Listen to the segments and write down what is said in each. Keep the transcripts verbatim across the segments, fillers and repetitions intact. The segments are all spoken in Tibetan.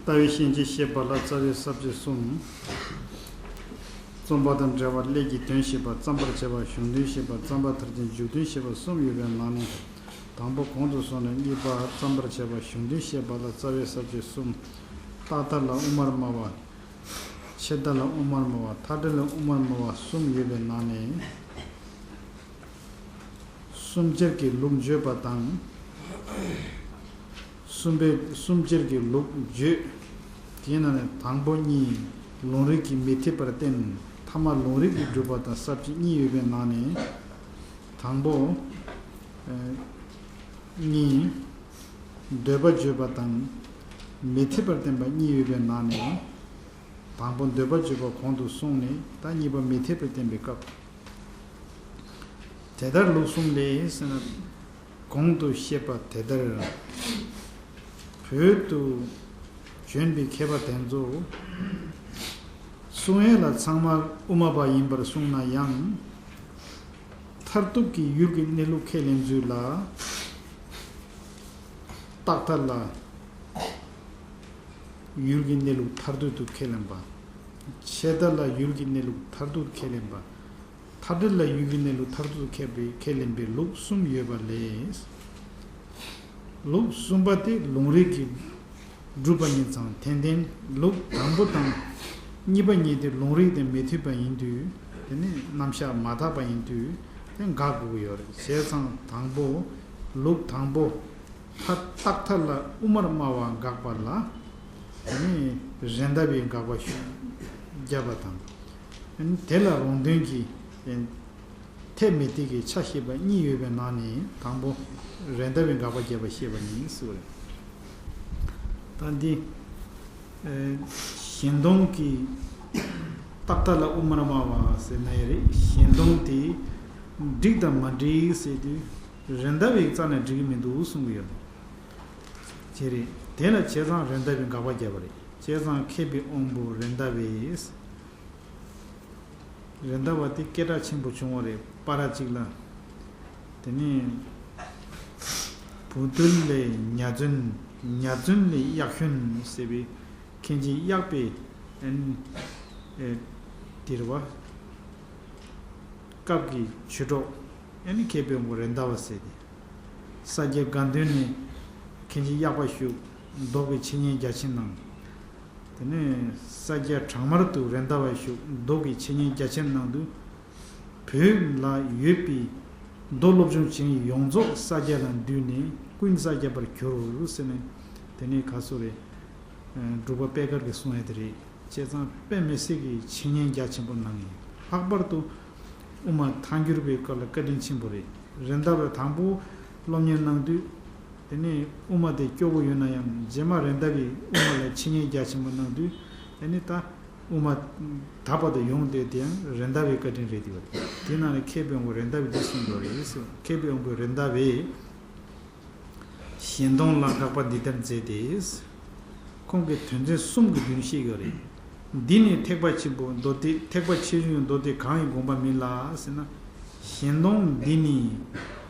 ལྟ་བའི་ཤན་འབྱེད་བཤད་པ་ལ་རྩ་བའི་ས་བཅད་གསུམ། རྩོམ་པ་དང་འབྲེལ་བ་ཀླད་ཀྱི་དོན་བཤད་པ། བརྩམ་པར་བྱ་བ་གཞུང་དོན་བཤད་པ། བརྩམ་པ་མཐར་ཕྱིན་འཇུག་དོན་བཤད་པ་གསུམ་ཡོད་པའི་ནང་ནས། དང་པོ་གོང་དུ་སོང་ནས་གཉིས་པ་བརྩམ་པར་བྱ་བ་གཞུང་དོན་བཤད་པ་ལ་རྩ་བའི་ས་བཅད་གསུམ། རྟག་མཐའ་ལ་དབུ་མར་སྨྲ་བ། ཆད་མཐའ་ལ་དབུ་མར་སྨྲ་བ། མཐའ་བྲལ་ལ་དབུ་མར་སྨྲ་བ་གསུམ་ཡོད་པའི་ནང་ནས། གསུམ་ཆར་གྱི་ལུགས་བརྗོད་པ་དང་། གསུམ་པའི་གསུམ་ཆར་གྱི་ལུགས་བརྗོད། དེའི་ནང་ནས་དང་པོ་གཉིས་ལུང་རིགས་ཀྱིས་མི་འཐད་པར་བསྟན། ཐ་མ་ལུང་རིགས་ཀྱིས་སྒྲུབ་པ་དང་ས་བཅད་གཉིས་ཡོད་པའི་ནང་ནས། དང་པོ། ཨ། གཉིས། འདོད་པ་བརྗོད་པ་དང་། མི་འཐད་པར་བསྟན་པ་གཉིས་ཡོད་པའི་ནང་ནས། དང་པོ་འདོད་པ་བརྗོད་པ་གོང་དུ་སོང་ནས་ད་གཉིས་པ་མི་འཐད་པར་བསྟན་པའི་སྐབས། དེ་ལྟར་ལུགས་གསུམ་ལས་ཟེར་ན། གོང་དུ་བཤད་པ་དེ་ལྟར་བོད་དུ་བྱོན་པའི་མཁས་པ་དེ་ཚོ་གསུང་ཡས་ལ་ཚང་མ་དབུ་མ་པ་ཡིན་པར་གསུངས་ན་ཡང་། མཐར་ཐུག་གི་ཡུལ་གྱི་གནས་ལུགས་ཁས་ལེན་ཚུལ་ལ། རྟག་མཐའ་ལ་ཡུལ་གྱི་གནས་ལུགས་མཐར་ཐུག་ཏུ་ཁས་ལེན་པ། ཆད་མཐའ་ལ་ཡུལ་གྱི་གནས་ལུགས་མཐར་ཐུག་ཏུ་ཁས་ལེན་པ། མཐའ་བྲལ་ལ་ཡུལ་གྱི་གནས་ལུགས་མཐར་ཐུག་ཏུ་ཁས་པའི་ཁས་ལེན་པའི་ལུགས་གསུམ་ཡོད་པ་ལས། ལུགས་གསུམ་པ་དེ་ལུང་རིགས་ཀྱིས་སྒྲུབ་པ་ཡིན་ཙང་ཏན་ཏན་ལུགས་དང་པོ་དང་གཉིས་པ་གཉིས་དེ་ལུང་རིགས་དང་མི་མཐུན་པ་ཡིན་དུས། དེ་ནི་རྣམ་གཞག་མ་དག་པ་ཡིན་དུས་དེ་དགག་དགོས་ཀྱི་ཡོད་རེད། བྱས་ཙང་དང་པོ་ལུགས་དང་པོ་མཐའ་རྟག་མཐའ་ལ་དབུ་མར་སྨྲ་བ་དགག་པ་ལ། དེ་ནི་རེད་མདའ་བའི་དགག་པ་ཞུ་བརྒྱབ་པ་དང་། དེ་ལ་རོང་སྟོན་གྱི་འཐད་མི་འཐད་ཀྱི་ཆ་བཤད་པ་གཉིས་ཡོད་པའི་ནང་ནས་དང་པོ་རེད་མདའ་བའི་དགག་པ་བརྒྱབ་པ་བཤད་པ་ཡིན་ཟེར་བ་རེད། ད་འདི་གཞན་སྟོང་གི་རྟག་མཐའ་ལ་དབུ་མར་སྨྲ་བ་ཟེར་ན་ཡང་རེད། གཞན་སྟོང་དེ་འགྲིག་དང་མ་འགྲིག་ཟེར་དུས་རེད་མདའ་བའི་རྩ་ནས་འགྲིག་གི་མི་འདུག་གསུང་གི་ཡོད། ཅེས་རེད། དེ་ལ་བྱས་ཙང་རེད་མདའ་བའི་དགག་པ་བརྒྱབ་པ་རེད། བྱས་ཙང་མཁས་པའི་དབང་པོ་རེད་མདའ་བས། རེད་མདའ་བ་དེ་སྐད་གྲགས་ཆེན་པོ་བྱུང་བ་རེད། པར་གཅིག་ལ། དེ་ནས་བུ་སྟོན་ལས་ཉ་བཙུན། ཉ་བཙུན་ལས་གཡག་ཤོན་ཟེར་བའི་མཁན་ཆེན་གཡག་པའི་ཨན་ཨེ་དེ་རེད་བ། སྐབས་ཀྱི་ཆོས་གྲོགས་ཨ་ནི་མཁས་པའི་དབང་པོ་རེད་མདའ་བ་ཟེར་ཏེ། ས་སྐྱ་དགའ་ལྡན་ནས་མཁན་ཆེན་གཡག་པ་བཞུགས། མདོ་གི་འཆད་ཉན་རྒྱ་ཆེན་གནང་། དེ་ནས་ས་སྐྱ་བྲག་དམར་དུ་རེད་མདའ་བ་བཞུགས། མདོ་གི་འཆད་ཉན་རྒྱ་ཆེན་གནང་དུས། བོད་ལ་ཡོད་པའི་མདོ་སློབ་སྦྱོང་བྱེད་མཁན་ཡོངས་རྫོགས་ས་སྐྱ་ལ་འདུས་ནས་ཀུན་ས་སྐྱ་པར་གྱུར་ཟེར་ནས། དེ་ནས་ག་སོ་རེད། འབྲུག་པ་པད་དཀར་གྱིས་གསུངས་ཡ་དེ་རེད། བྱས་ཙང་དཔེ་མི་སྲིད་ཀྱི་འཆད་ཉན་རྒྱ་ཆེན་པོ་གནང་ཡིན། ལྷག་པར་དུ་དབུ་མ་ཐལ་འགྱུར་བའི་སྐོར་ལ་བཀའ་དྲིན་ཆེན་པོ་རེད། རེད་མདའ་བས་དང་པོ་སློབ་གཉེར་གནང་དུས། དེ་ནས་དབུ་མ་དེ་སྐྱོ་བོ་ཡོད་ན་ཡང་རྗེས་མ་རེད་མདའ་བས་དབུ་མ་ལ་འཆད་ཉན་རྒྱ་ཆེན་པོ་གནང་དུས། དེ་ནས་ད་དབུ་མ་ད་བར་དུ་ཡོང་བསྡད་དེ་ཡང་རེད་མདའ་བའི་བཀའ་དྲིན་རེད་དེ་བ། དེ་ནང་ནས་མཁས་པའི་དབང་པོ་རེད་མདའ་བས་འདི་གསུངས་འདུག་རེད། མཁས་པའི་དབང་པོ་རེད་མདའ་བས། གཞན་སྟོང་ལ་དགག་པ་འདི་ལྟར་མཛད་དེ། ཁོང་གིས་དོན་ཚན་གསུམ་གྱི་མདུན་བཤད་ཡོད་རེད། འདི་ནི་ཐེག་པ་ཆེན་པོའི་མདོ་སྡེ། ཐེག་པ་ཆེ་ཆུང་གི་མདོ་སྡེ་གང་ཡིན་དགོངས་པ་མིན་ལ་ཟེར་ན། གཞན་སྟོང་འདི་ནི་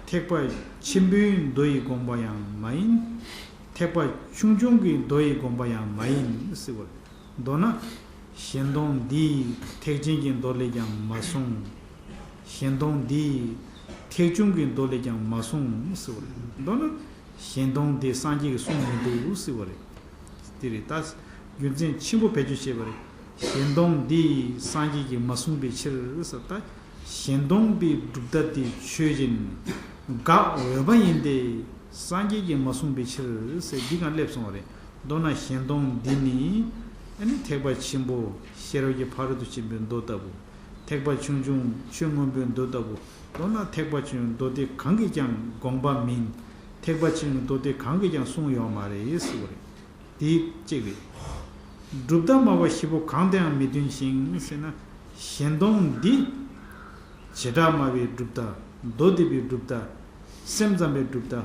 ཐེག་པ་ཆེན་པོའི་མདོ་ཡི་དགོངས་པ་ཡང་མ་ཡིན། ཐེག་པ་ཆུང་ཆུང་གི་མདོ་ཡི་དགོངས་པ་ཡང་མ་ཡིན་ཟེར་བ་རེད། མདོར་ན། གཞན་སྟོང་འདི་ཐེག་ཆེན་གྱི་མདོ་ལས་ཀྱང་མ་གསུངས། གཞན་སྟོང་འདི་ཐེག་ཆུང་གི་མདོ་ལས་ཀྱང་མ་གསུངས་ཟེར་བ་རེད། མདོར་ན་གཞན་སྟོང་འདི་སངས་རྒྱས་ཀྱིས་གསུངས་མི་འདུག་ཟེར་བ་རེད། དེ་རེད། ད་རྒྱུ་མཚན་ཆེན་པོ་བེད་སྤྱོད་བྱས་པ་རེད། གཞན་སྟོང་འདི་སངས་རྒྱས་ཀྱིས་མ་གསུངས་པའི་ཕྱིར་ཟེར། ད་གཞན་སྟོང་པའི་གྲུབ་མཐའ་དེ་ཆོས་ཅན། དགག་འོས་པ་ཡིན་ཏེ། སངས་རྒྱས་ཀྱིས་མ་གསུངས་པའི་ཕྱིར་ཟེར་འདི་གང་སླེབས་སོང་བ་རེད། མདོར་ན་གཞན་སྟོང་འདི་ནི་ཨ་ནི་ཐེག་པ་ཆེན་པོ་ཤེས་རབ་ཀྱི་ཕ་རོལ་ཏུ་ཕྱིན་པའི་མདོ་ལྟ་བུ། ཐེག་པ་ཆུང་ཆུང་ཆོས་མངོན་པའི་མདོ་ལྟ་བུ། མདོར་ན་ཐེག་པ་ཆུང་ཆུང་མདོ་སྡེ་གང་གིས་ཀྱང་དགོངས་པ་མིན། ཐེག་པ་ཆེ་ཆུང་མདོ་སྡེ་གང་གིས་ཀྱང་གསུངས་ཡོད་མ་རེད་ཟེར་བ་རེད། དེ་གཅིག་རེད། གྲུབ་མཐའ་སྨྲ་བ་བཞི་པོ་གང་དུ་ཡང་མི་མཐུན་ཞིང་ཟེར་ན། གཞན་སྟོང་འདི་བྱེ་བྲག་སྨྲ་བའི་གྲུབ་མཐའ། མདོ་སྡེ་པའི་གྲུབ་མཐའ། སེམས་ཙམ་པའི་གྲུབ་མཐའ།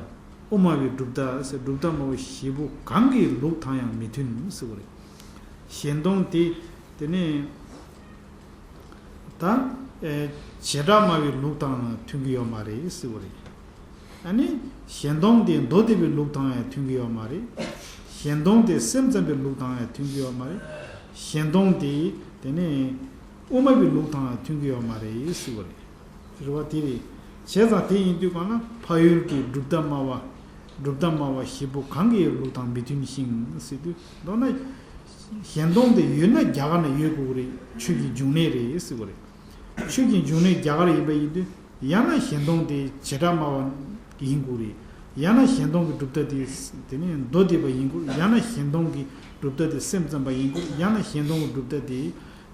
དབུ་མ་པའི་གྲུབ་མཐའ་ཟེར་གྲུབ་མཐའ་སྨྲ་བ་བཞི་པོ་གང་གི་ལུགས་དང་ཡང་མི་མཐུན་ཟེར་བ་རེད། གཞན་སྟོང་དེ་དེ་ནས་ད་ཨེ་བྱེ་བྲག་སྨྲ་བའི་ལུགས་དང་མཐུན་གྱི་ཡོད་མ་རེད་ཟེར་བ་རེད། ཨ་ནི་གཞན་སྟོང་དེ་མདོ་སྡེ་པའི་ལུགས་དང་ཡང་མཐུན་གྱི་ཡོད་མ་རེད། གཞན་སྟོང་དེ་སེམས་ཙམ་པའི་ལུགས་དང་ཡང་མཐུན་གྱི་ཡོད་མ་རེད། གཞན་སྟོང་དེ་དེ་ནས་དབུ་མ་པའི་ལུགས་དང་ཡང་མཐུན་གྱི་ཡོད་མ་རེད་ཟེར་བ་རེད། རེད་བ། དེ་རེད། བྱས་ཙང་དེ་ཡིན་དུས་གང་ལ་འཕགས་ཡུལ་གྱི་གྲུབ་མཐའ་སྨྲ་བ། གྲུབ་མཐའ་སྨྲ་བ་བཞི་པོ་གང་གི་ལུགས་དང་མི་མཐུན་ཞིང་ཟེར་དུས། མདོར་ན། གཞན་སྟོང་དེ་ཡོད་ན་རྒྱ་གར་ན་ཡོད་དགོས་རེད། ཆོས་ཀྱི་འབྱུང་གནས་རེད་ཟེར་བ་རེད། ཆོས་ཀྱི་འབྱུང་གནས་རྒྱ་གར་ཡིན་པ་ཡིན་དུས། ཡང་ན་གཞན་སྟོང་དེ་བྱེ་བྲག་སྨྲ་བ་ཡིན་དགོས་རེད། ཡང་ན་གཞན་སྟོང་གི་གྲུབ་མཐའ་དེ་དེ་ནས་མདོ་སྡེ་པ་ཡིན་དགོས། ཡང་ན་གཞན་སྟོང་གི་གྲུབ་མཐའ་དེ་སེམས་ཙམ་པ་ཡིན་དགོས། ཡང་ན་གཞན་སྟོང་གི་གྲུབ་མཐའ་དེ་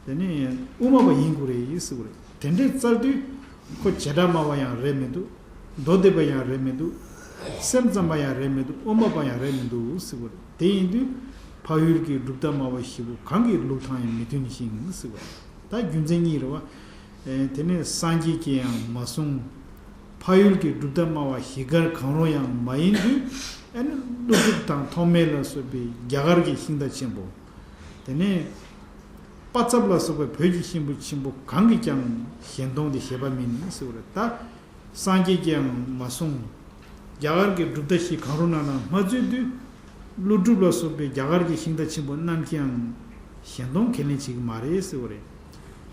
དེ་ནས་དབུ་མ་པ་ཡིན་དགོས་རེད་ཟེར་བ་རེད། དེ་འདྲའི་རྩལ་དུས་ཁོ་བྱེ་བྲག་སྨྲ་བ་ཡང་རེད་མི་འདུག། མདོ་སྡེ་པ་ཡང་རེད་མི་འདུག། སེམས་ཙམ་པ་ཡང་རེད་མི་འདུག། དབུ་མ་པ་ཡང་རེད་མི་འདུག་ཟེར་བ་རེད། དེ་ཡིན་དུས་འཕགས་ཡུལ་གྱི་གྲུབ་མཐའ་སྨྲ་བ་བཞི་པོ་གང་གི་ལུགས་དང་ཡང་མི་མཐུན་ཞིང་ཟེར་བ་རེད། ད་རྒྱུ་མཚན་གཉིས་རེད་བ། ཨེ། དེ་ནས་སངས་རྒྱས་ཀྱིས་ཡང་མ་གསུངས། འཕགས་ཡུལ་གྱི་གྲུབ་མཐའ་སྨྲ་བ་བཞི་ཀ་གང་རུང་ཡང་མ་ཡིན་དུས། ཨ་ནི་ཀླུ་སྒྲུབ་དང་ཐོགས་མེད་ལ་སོགས་པའི་རྒྱ་གར་གྱི་ཤིང་རྟ་ཆེན་པོ། དེ་ནས་པ་ཙབ་ལ་སོགས་པའི་བོད་ཀྱི་ཤིང་བུ་ཆེན་པོ་གང་གིས་ཀྱང་གཞན་སྟོང་དེ་བཞེད་པ་མིན་ཟེར་བ་རེད། ད་སངས་རྒྱས་ཀྱིས་ཡང་མ་གསུངས། རྒྱ་གར་གྱི་གྲུབ་མཐའ་བཞི་གང་རུང་རྣམས་ལ་མ་རྩོད་དུས། ཀླུ་སྒྲུབ་ལ་སོགས་པའི་རྒྱ་གར་གྱི་ཤིང་རྟ་ཆེན་པོ་རྣམས་ཀྱིས་ཡང་གཞན་སྟོང་ཁས་ལེན་བྱེད་ཀྱི་མ་རེད་ཟེར་བ་རེད།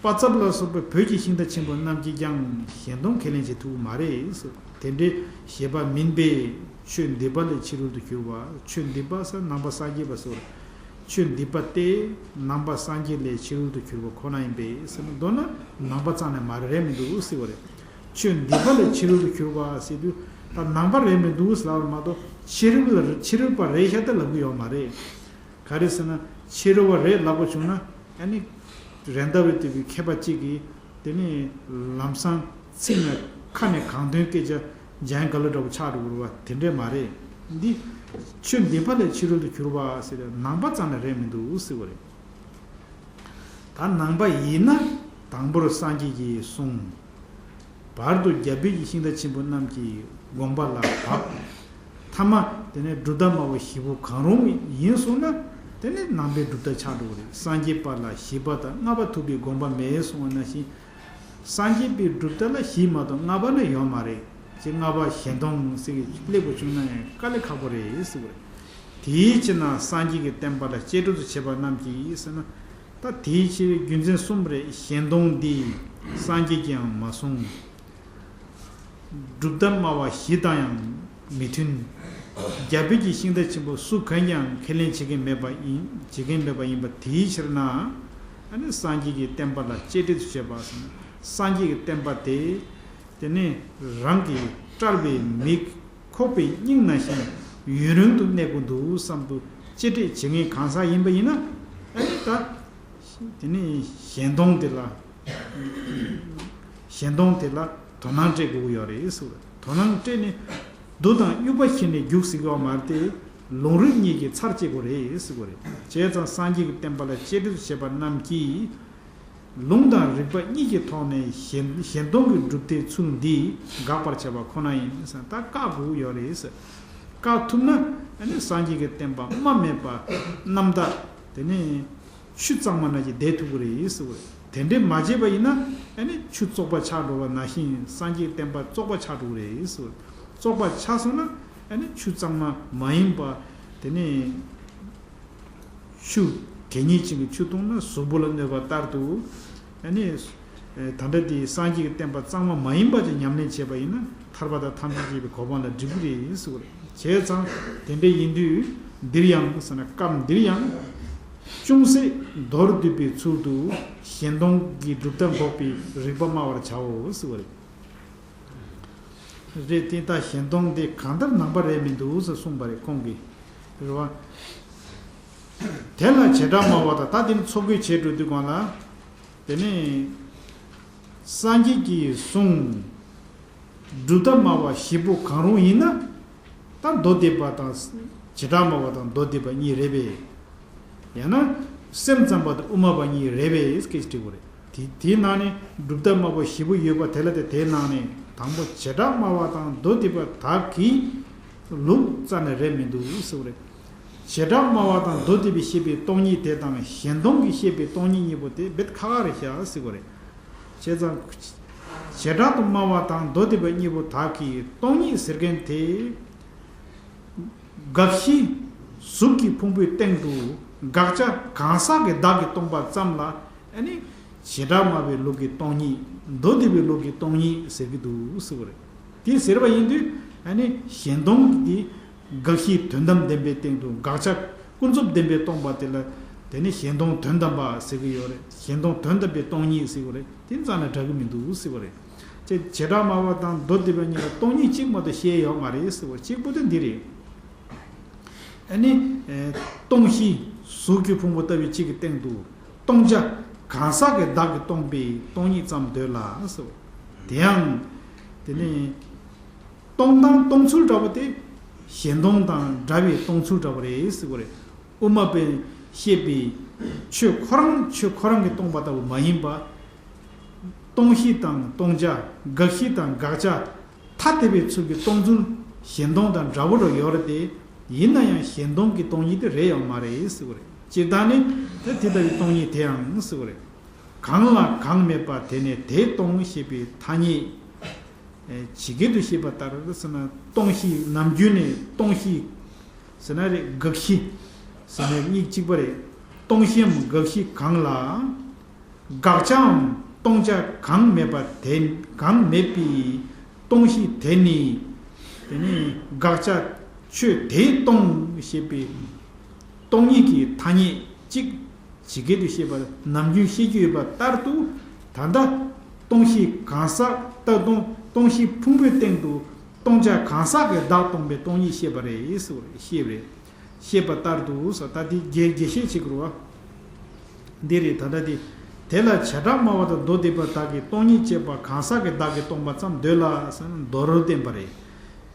པ་ཙབ་ལ་སོགས་པའི་བོད་ཀྱི་ཤིང་རྟ་ཆེན་པོ་རྣམས་ཀྱིས་ཀྱང་གཞན་སྟོང་ཁས་ལེན་བྱེད་ཐུབ་ཀྱི་མ་རེད་ཟེར། དེ་འདྲའི་བཞེད་པ་མིན་པས། ཆོས་འདི་པ་ལས་ཕྱི་རོལ་དུ་གྱུར་པ། ཆོས་འདི་པ་ཟེར་ནང་པ་སངས་རྒྱས་པ་ཟེར་བ་རེད། ཆོས་འདི་པ་སྟེ་ནང་པ་སངས་རྒྱས་ལས་ཕྱི་རོལ་དུ་གྱུར་པ་ཁོ་ན་ཡིན་པས་ཟེར་ན། མདོར་ན་ནང་པ་རྩ་ནས་མ་རེད་མི་འདུག་ཟེར་བ་རེད། ཆོས་འདི་པ་ལས་ཕྱི་རོལ་དུ་གྱུར་པ་ཟེར་དུས། ད་ནང་པ་རེད་མི་འདུག་ཟེར་ལབ་པ་མ་གཏོགས་ཕྱི་རོལ་ལ་ཕྱི་རོལ་པ་རེད་ཤག་ད་ལབ་ཀྱི་ཡོད་མ་རེད། ག་རེ་ཟེར་ན། ཕྱི་རོལ་པ་རེད་ལབ་པ་བྱུང་ན། ཨ་ནི་རེད་མདའ་བས་བཏུས་པའི་མཁས་པ་གཅིག་གིས། དེ་ནས་ལམ་སང་ཚིག་ནས་ཁ་ནས་གང་ཐོན་སྐད་ཆ་འཇམ་དཀར་ལོ་འདྲ་པོ་ཆགས་འགྲོ་གི་རེད་བ། དེ་འདྲས་མ་རེད། འདི་ཆོས་འདི་པ་ལས་ཕྱི་རོལ་དུ་གྱུར་པ་ཟེར་ཏེ་ནང་པ་རྩ་ནས་རེད་མི་འདུག་ཟེར་བ་རེད། ད་ནང་པ་ཡིན་ན་དང་པོར་སངས་རྒྱས་ཀྱིས་གསུངས། བར་དུ་རྒྱ་བོད་ཀྱི་ཤིང་རྟ་ཆེན་པོ་རྣམས་ཀྱི་དགོངས་པ་ལ་བབ། ཐ་མ་དེ་ནས་གྲུབ་མཐའ་སྨྲ་བ་བཞི་པོ་གང་རུང་ཡིན་གསུངས་ན། དེ་ནི་ནང་པའི་གྲུབ་མཐའ་ཆགས་འགྲོ་གི་རེད། སངས་རྒྱས་པ་ལ་བཞི་པ་དང་ལྔ་པ་ཐུབ་པའི་དགོངས་པ་མེད་གསུངས་པ་ནང་བཞིན། སངས་རྒྱས་པའི་གྲུབ་མཐའ་ལ་བཞི་མ་གཏོགས་ལྔ་པ་ནི་ཡོད་མ་རེད། ཅེས་ལྔ་པ་གཞན་སྟོང་ཟེར་གྱི་སླེབས་པ་བྱུང་ན་ཡང་དཀའ་ལས་ཁག་པོ་རེད་ཟེར་བ་རེད། དེའི་ཕྱིར་ན་སངས་རྒྱས་ཀྱི་བསྟན་པ་ལ་གཅེས་སྤྲས་སུ་བྱེད་པ་རྣམས་ཀྱིས་ཟེར་ན། ད་དེའི་ཕྱིར་རྒྱུ་མཚན་གསུམ་རེད། གཞན་སྟོང་འདི་སངས་རྒྱས་ཀྱིས་ཡང་མ་གསུངས། གྲུབ་མཐའ་སྨྲ་བ་བཞི་དང་ཡང་མི་མཐུན། རྒྱ་བོད་ཀྱི་ཤིང་རྟ་ཆེན་པོ་སུ་གང་ཡང་ཁས་ལེན་བྱེད་མཁན་མེད་པ་ཡིན། བྱེད་མཁན་མེད་པ་ཡིན་པ་དེའི་ཕྱིར་ན། ཨ་ནི་སངས་རྒྱས་ཀྱི་བསྟན་པ་ལ་གཅེས་སྤྲས་སུ་བྱེད་པ་ཟེར་ན། སངས་རྒྱས་ཀྱི་བསྟན་པ་དེ། དེ་ནི་རང་གི་བཀྲལ་བའི་མིག་ཁོག་པའི་སྙིང་ནང་བཞིན་ཡུན་རིང་དུ་གནས་དགོས་འདུག་བསམ་དུ་གཅེས་སྤྲས་བྱེད་མཁན་གང་ཟག་ཡིན་པ་ཡིན་ན། ཨ་ནི་ད་དེ་ནི་གཞན་སྟོང་དེ་ལ། གཞན་སྟོང་དེ་ལ་དོ་སྣང་སྤྲད་དགོས་ཀྱི་ཡོད་རེད་ཟེར་བ་རེད། དོ་སྣང་སྤྲད་ནས་རྡོ་དང་དབྱུག་པ་བཞི་ནས་རྒྱུགས་ཟེར་གྱི་ཡོད་མ་རེད་དེ། ལུང་རིགས་གཉིས་ཀྱིས་ཚར་བཅད་དགོས་རེད་ཟེར་བ་རེད། བྱས་ཙང་སངས་རྒྱས་ཀྱི་བསྟན་པ་ལ་གཅེས་སྤྲས་སུ་བྱེད་པ་རྣམས་ཀྱིས། ལུང་དང་རིགས་པ་གཉིས་ཀྱི་ཐོག་ནས་གཞན་གཞན་སྟོང་གི་གྲུབ་མཐའི་ཚུལ་འདི་དགག་པར་བྱ་བ་ཁོ་ན་ཡིན་ཟེར། ད་བཀག་དགོས་ཀྱི་ཡོད་རེད་ཟེར། བཀག་ཐུབ་ན་ཨ་ནི་སངས་རྒྱས་ཀྱི་བསྟན་པ་རྨ་མེད་པ་རྣམ་དག་དེ་ནས་ཆུ་གཙང་མ་ནང་བཞིན་བསྡད་ཐུབ་ཀྱི་རེད་ཟེར་བ་རེད། དེ་འདྲས་མ་བྱས་པ་ཡིན་ན་ཨ་ནི་ཆུ་བཙོག་པ་ཆགས་འགྲོ་བ་ནང་བཞིན་སངས་རྒྱས་བསྟན་པ་བཙོག་པ་ཆགས་འགྲོ་གི་རེད་ཟེར་བ་རེད། བཙོག་པ་ཆགས་སོང་ན་ཨ་ནི་ཆུ་གཙང་མ་མ་ཡིན་པ་དེ་ནས་ཆུ་གད་སྙིགས་ཅན་གྱི་ཆུ་བཏུང་ན་གཟུགས་པོ་ལ་གནོད་པ་ལྟར་དུ། ཨ་ནི། ད་ལྟ་དེ་སངས་རྒྱས་ཀྱི་བསྟན་པ་གཙང་མ་མ་ཡིན་པ་ཅིག་ཉམས་ལེན་བྱས་པ་ཡིན་ན་ཐར་པ་དང་ཐམས་ཅད་མཁྱེན་པའི་གོ་འཕང་ལ་འགྲིག་གི་རེད་ཟེར་བ་རེད། བྱས་ཙང་དེ་འདྲ་ཡིན་དུས་འདིར་ཡང་ཟེར་ན་སྐབས་འདིར་ཡང་ཅུང་ཟད་མདོར་བསྡུས་པའི་ཚུལ་དུ་གཞན་སྟོང་གི་གྲུབ་མཐའ་འགོག་པའི་རིགས་པ་སྨྲ་བར་བྱའོ་ཟེར་བ་རེད། རེད་དེ། ད་གཞན་སྟོང་དེ་གང་ལྟར་ནང་པ་རེད་མི་འདུག་ཟེར་གསུངས་པ་རེད་ཁོང་གིས། རེད་བ། དེ་ལ་བྱེ་བྲག་སྨྲ་བ་དང་། ད་དེ་ནི་ཚོགས་ཀྱི་བྱེད་འགྲོ་དུས་གང་ལ། དེ་ནས་སངས་རྒྱས་ཀྱིས་གསུངས། གྲུབ་མཐའ་སྨྲ་བ་བཞི་པོ་གང་རུང་ཡིན་ན། ད་མདོ་སྡེ་པ་དང་བྱེ་བྲག་སྨྲ་བ་དང་མདོ་སྡེ་པ་གཉིས་རེད་པས། ཡང་ན་སེམས་ཙམ་པ་དང་དབུ་མ་པ་གཉིས་རེད་པས་སྐད་ཆ་དྲི་དགོས་རེད། དེ་དེའི་ནང་ནས་གྲུབ་མཐའ་སྨྲ་བ་བཞི་པོ་ཡོད་པ་དེ་ལ་དེ་དེའི་ནང་ནས་དང་པོ་བྱེ་བྲག་སྨྲ་བ་དང་མདོ་སྡེ་པ་དག་གི་ལུགས་རྩ་ནས་རེད་མི་འདུག་ཟེར་བ་རེད། བྱེ་བྲག་སྨྲ་བ་དང་མདོ་སྡེ་པས་བཤད་པའི་སྟོང་ཉིད་དེ་དང་གཞན་སྟོང་གིས་བཤད་པའི་སྟོང་ཉིད་གཉིས་པོ་དེ་རྦད་ཁག་ཁག་རེད་ཤག་ཟེར་བ་རེད། བྱས་ཙང་། བྱེ་བྲག་ཏུ་སྨྲ་བ་དང་མདོ་སྡེ་པ་གཉིས་པོ་དག་གིས་སྟོང་ཉིད་ཟེར་མཁན་དེ། དགག་གཞི། གཟུགས་ཀྱི་ཕུང་པོའི་སྟེང་དུ་དགག་བྱ་གང་ཟག་གི་བདག་གིས་སྟོང་པ་ཙམ་ལ་ཨ་ནི་བྱེ་བྲག་སྨྲ་བའི་ལུགས་ཀྱི་སྟོང་ཉིད། མདོ་སྡེ་པའི་ལུགས་ཀྱི་སྟོང་ཉིད་ཟེར་གྱི་འདུག་ཟེར་བ་རེད། དེ་ཟེར་བ་ཡིན་དུས་ཨ་ནི་གཞན་སྟོང་གི་དགག་གཞི་དོན་དམ་བདེན་པའི་སྟེང་དུ་དགག་བྱ་ཀུན་རྫོབ་བདེན་པས་སྟོང་པ་དེ་ལ་དེ་ནི་གཞན་སྟོང་དོན་དམ་པ་ཟེར་གྱི་ཡོད་རེད། གཞན་སྟོང་དོན་དམ་པའི་སྟོང་ཉིད་ཟེར་བ་རེད། དེ་རྩ་ནས་འདྲ་གི་མི་འདུག་ཟེར་བ་རེད། ཅེས་བྱེ་བྲག་སྨྲ་བ་དང་མདོ་སྡེ་པ་གཉིས་ལ་སྟོང་ཉིད་གཅིག་མ་གཏོགས་བཤད་ཡོད་མ་རེད་ཟེར་བ། གཅིག་པོ་དེ་འདི་རེད། ཨ་ནི། ཨེ། སྟོང་གཞི་གཟུགས་ཀྱི་ཕུང་པོ་ལྟ་བུའི་གཅིག་གི་སྟེང་དུ་སྟོང་བྱ་གང་ཟག་གི་བདག་གིས་སྟོང་པའི་སྟོང་ཉིད་ཙམ་འདོད་ལ་ཟེར། དེ་ཡང་། དེ་ནི། སྟོང་དང་སྟོང་ཚུལ་འདྲ་བོ་དེ་གཞན་སྟོང་དང་འདྲ་བའི་སྟོང་ཚུལ་འདྲ་བོ་རེད་ཟེར་བ་རེད། དབུ་མ་པས་བཤད་པའི་ཆོས་ཁོ་རང་ཆོས་ཁོ་རང་གིས་སྟོང་པ་ལྟ་བུ་མ་ཡིན་པ། སྟོང་གཞི་དང་སྟོང་བྱ། དགག་གཞི་དང་དགག་བྱ། ཐ་དད་པའི་ཚུལ་གྱིས་སྟོང་ཚུལ་གཞན་སྟོང་དང་འདྲ་བོ་རུ་ཡོད་རེད་དེ། ཡིན་ན་ཡང་གཞན་སྟོང་གི་སྟོང་ཉིད་དེ་རེད་ཡོད་མ་རེད་ཟེར་བ་རེད། སྤྱིར་བཏང་ནི་དེ་དེ་ལྟ་བུའི་སྟོང་ཉིད་དེའང་ཟེར་བ་རེད། གང་ལ་གང་མེད་པ་དེ་ནི་དེས་སྟོང་ཞེས་པའི་ཐ་སྙད། ཇི་སྐད་དུ་བཤད་པ་ལྟར་ཟེར་ན། སྟོང་གཞི་ནམ་རྒྱུན་ནས་སྟོང་གཞི་ཟེར་ན་རེད། དགག་གཞི་ཟེར་ན་གཉིས་གཅིག་པ་རེད། སྟོང་གཞིའམ་དགག་གཞི་གང་ལ། དགག་བྱའམ་སྟོང་བྱ་གང་མེད་པ་དེ་གང་མེད་པའི་སྟོང་གཞི་དེ་ནི། དེ་ནི་དགག་བྱ་ཆོས་དེས་སྟོང་ཞེས་པའི་སྟོང་ཉིད་ཀྱི་ཐ་སྙད་གཅིག་ཇི་སྐད་དུ་བཤད་པ་ནམ་རྒྱུན་བཤད་ཀྱི་ཡོད་པ་ལྟར་དུ། ད་ལྟ་སྟོང་གཞི་གང་ཟག་ལྟ་སྟོང་སྟོང་གཞི་ཕུང་པོའི་སྟེང་དུ་སྟོང་བྱ་གང་ཟག་གི་བདག་སྟོང་པའི་སྟོང་ཉིད་བཤད་པ་རེད་ཟེར་བ་རེད། བཤད་པ་རེད། བཤད་པ་ལྟར་དུ་ཟེར། ད་འདི་རྒྱས་རྒྱས་བཤད་བྱེད་དགོས་རེད་བ། འདི་རེད། ད་ལྟ་འདི། དེ་ལ་བྱེ་བྲག་སྨྲ་བ་དང་མདོ་སྡེ་པ་དག་གིས་སྟོང་ཉིད་ཅེས་པ་གང་ཟག་གི་བདག་གིས་སྟོང་པ་ཙམ་འདོད་ལ་ཟེར་ན་མདོར་བསྟན་པ་རེད།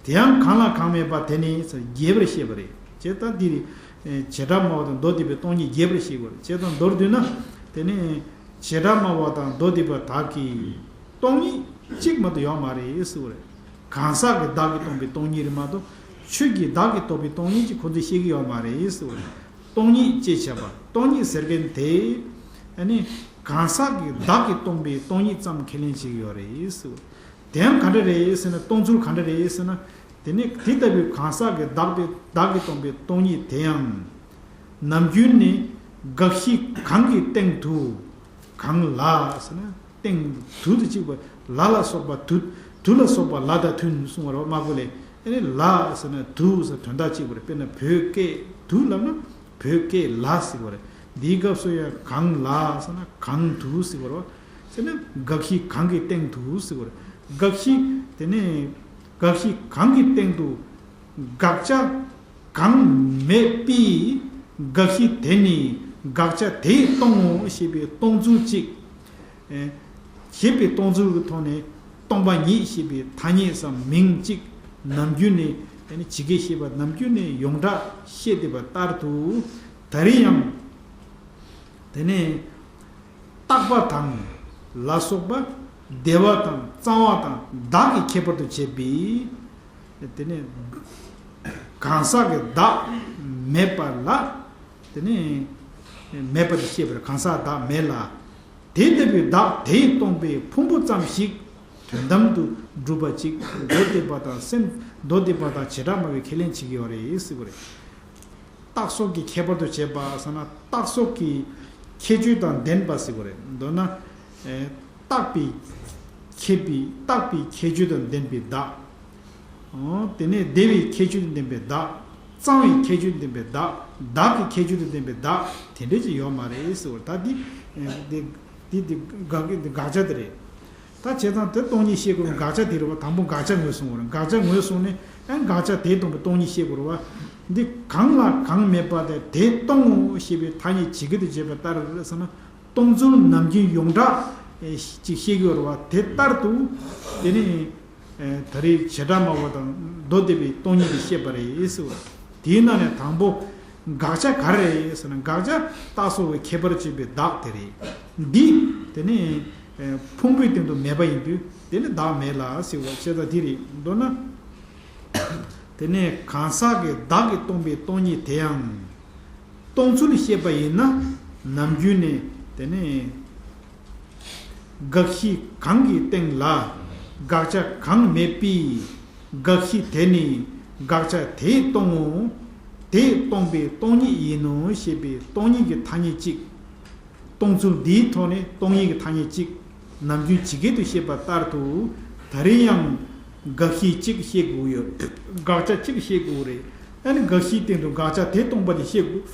དེ་ཡང་གང་ལ་གང་མེད་པ་དེ་ནི་ཟེར་རྒྱས་པར་བཤད་པ་རེད། ཅེས་ད་འདི་རེད། བྱེ་བྲག་སྨྲ་བ་དང་མདོ་སྡེ་པའི་སྟོང་ཉིད་རྒྱས་པར་བཤད་པ་རེད། ཅེས་དང་མདོར་བསྡུས་ན། དེ་ནི་བྱེ་བྲག་སྨྲ་བ་དང་མདོ་སྡེ་པ་དག་གིས། སྟོང་ཉིད་གཅིག་མ་གཏོགས་ཡོད་མ་རེད་ཟེར་བ་རེད། གང་ཟག་གི་བདག་གིས་སྟོང་པའི་སྟོང་ཉིད་རེད་མ་གཏོགས་ཆོས་ཀྱི་བདག་གིས་རྟོགས་པའི་སྟོང་ཉིད་ཅིག་ཁོ་ཚོས་བཤད་ཀྱི་ཡོད་མ་རེད་ཟེར་བ་རེད། སྟོང་ཉིད་ཅེས་བྱ་བ། སྟོང་ཉིད་ཟེར་མཁན་དེ། ཨ་ནི། གང་ཟག་གི་བདག་གིས་སྟོང་པའི་སྟོང་ཉིད་ཙམ་ཁས་ལེན་བྱེད་ཀྱི་ཡོད་རེད་ཟེར་བ་རེད། དེ་ཡང་ག་འདྲ་རེད་ཟེར་ན། སྟོང་ཚུལ་ག་འདྲ་རེད་ཟེར་ན། དེ་ནི་དེ་ལྟ་བུའི་གང་ཟག་གི་བདག་པའི་བདག་གིས་སྟོང་པའི་སྟོང་ཉིད་དེ་ཡང་། ནམ་རྒྱུན་ནི་དགག་གཞི་གང་གི་སྟེང་དུ། གང་ལ་ཟེར་ན། སྟེང་དུ་དུ་གཅིག་པ། ལ་ལ་སོགས་པ་དུ། དུ་ལ་སོགས་པ་ལ་དང་མཐུན་གསུང་བ་རེད་བ། སྨྲ་སྒོ་ལས། ཨ་ནི་ལ་ཟེར་ན་དུ་ཟེར་དོན་དག་གཅིག་པ་རེད། དཔེར་ན་བོད་སྐད་དུ་ལབ་ན་བོད་སྐད་ལ་ཟེར་བ་རེད། འདིའི་སྐབས་སུ་ཡང་གང་ལ་ཟེར་ན་གང་དུ་ཟེར་བ་རེད་བ། ཟེར་ན་དགག་གཞི་གང་གི་སྟེང་དུ་ཟེར་བ་རེད། དགག་གཞི་དེ་ནས་དགག་གཞི་གང་གི་སྟེང་དུ་དགག་བྱ་གང་མེད་པའི་དགག་གཞི་དེ་ནི་དགག་བྱ་དེས་སྟོང་ངོ་ཞེས་པའི་སྟོང་ཚུལ་གཅིག་ཨེ། ཞེས་པའི་སྟོང་ཚུལ་གྱི་ཐོག་ནས་སྟོང་པ་ཉིད་ཞེས་པའི་ཐ་སྙད་སམ་མིང་གཅིག་ནམ་རྒྱུན་ནས་ཨ་ནི་ཇི་སྐད་བཤད་པ་ནམ་རྒྱུན་ནས་ཡོངས་གྲགས་བཤད་བསྡད་པ་ལྟར་དུ། ད་རེས་ཡང་དེ་ནས་རྟག་པ་དང་ལ་སོགས་པ་བདེ་བ་དང་གཙང་བ་དང་བདག་གི་ཁྱད་པར་དུ་བྱས་པའི། དེ་ནས་གང་ཟག་གི་བདག་མེད་པ་ལ། དེ་ནས་མེད་པ་དེ་བཤད་པར་གང་ཟག་བདག་མེད་ལ། དེ་ལྟ་བུའི་བདག་དེས་སྟོང་པའི་ཕུང་པོ་ཙམ་ཞིག་དོན་དམ་དུ་གྲུབ་པ་ཅིག་མདོ་སྡེ་པ་དང་སེམས་མདོ་སྡེ་པ་དང་བྱེ་བྲག་སྨྲ་བས་ཁས་ལེན་བྱེད་ཀྱི་ཡོད་རེད་ཟེར་བ་རེད། རྟགས་སོགས་ཀྱི་ཁྱད་པར་དུ་བྱས་པ་ཟེར་ན་རྟགས་སོགས་ཀྱི་ཁྱད་ཆོས་དང་ལྡན་པ་ཟེར་བ་རེད། མདོར་ན། ཨེ། རྟག་པའི་ཁྱད་པའི་རྟག་པའི་ཁྱད་ཆོས་དང་ལྡན་པའི་བདག་འོ། དེ་ནས་བདེ་བའི་ཁྱད་ཆོས་དང་ལྡན་པའི་བདག་གཙང་བའི་ཁྱད་ཆོས་དང་ལྡན་པའི་བདག་བདག་གི་ཁྱད་ཆོས་དང་ལྡན་པའི་བདག་དེ་འདྲ་ཅིག་ཡོད་མ་རེད་ཟེར་བ། ད་འདི། འདི་འདི་འདི་འདི་དགག་གི་འདི་དགག་བྱ་དེ་རེད། ད་བྱས་ཙང་དེ་སྟོང་ཉིད་བཤད་དགོས་དགག་བྱ་དེ་རེད་བ། དང་པོ་དགག་བྱ་ངོས་བཟུང་བ་རེད། དགག་བྱ་ངོས་བཟུང་ནས་ཨ་དགག་བྱ་དེས་སྟོང་པའི་སྟོང་ཉིད་བཤད་དགོས་རེད་བ། འདི་གང་ལ་གང་མེད་པ་དེ་དེས་སྟོང་ངོ་ཞེས་པའི་ཐ་སྙད་ཇི་སྐད་དུ་བྱས་པ་ལྟར་ཟེར་ན། སྟོང་ཚུལ་ནམ་རྒྱུན་ཡོངས་གྲགས་ཅིག་བཤད་ཀྱི་ཡོད་རེད་བ། དེ་ལྟར་དུ་དེ་ནི་ད་རེས་བྱེ་བྲག་སྨྲ་བ་དང་མདོ་སྡེ་པའི་སྟོང་ཉིད་དེ་བཤད་པ་རེད་ཟེར་བ། དེའི་ནང་ནས་དང་པོ་དགག་བྱ་ག་རེ་རེད་ཟེར་ན། དགག་བྱ་རྟགས་སོགས་ཀྱི་ཁྱད་པར་བྱེད་པའི་བདག་དེ་རེད། འདི་དེ་ནི་ཕུང་པོའི་སྟེང་དུ་མེད་པ་ཡིན་དུས་དེ་ནི་བདག་མེད་ལ་ཟེར་བ་བྱས་ཙང་དེ་རེད། མདོར་ན། དེ་ནས་གང་ཟག་གི་བདག་གིས་སྟོང་པའི་སྟོང་ཉིད་དེ་ཡང་། སྟོང་ཚུལ་བཤད་པ་ཡིན་ན་ནམ་རྒྱུན་ནས་དེ་ནས་དགག་གཞི་གང་གི་སྟེང་ལ་དགག་བྱ་གང་མེད་པའི་དགག་གཞི་དེ་ནི་དགག་བྱ་དེས་སྟོང་ངོ་ དེས་སྟོང་པའི་སྟོང་ཉིད་ཡིན་ནོ་ཞེས་པའི་སྟོང་ཉིད་ཀྱི་ཐ་སྙད་གཅིག་སྟོང་ཚུལ་འདིའི་ཐོག་ནས་སྟོང་ཉིད་ཀྱི་ཐ་སྙད་གཅིག་ནམ་རྒྱུན་ཇི་སྐད་དུ་བཤད་པ་ལྟར་དུ། ད་རེས་ཡང་དགག་གཞི་གཅིག་བཤད་དགོས་ཡོད། དགག་བྱ་གཅིག་བཤད་དགོས་རེད། ཨ་ནི་དགག་གཞིའི་སྟེང་དུ་དགག་བྱ་དེས་སྟོང་པ་དེ་བཤད་དགོས་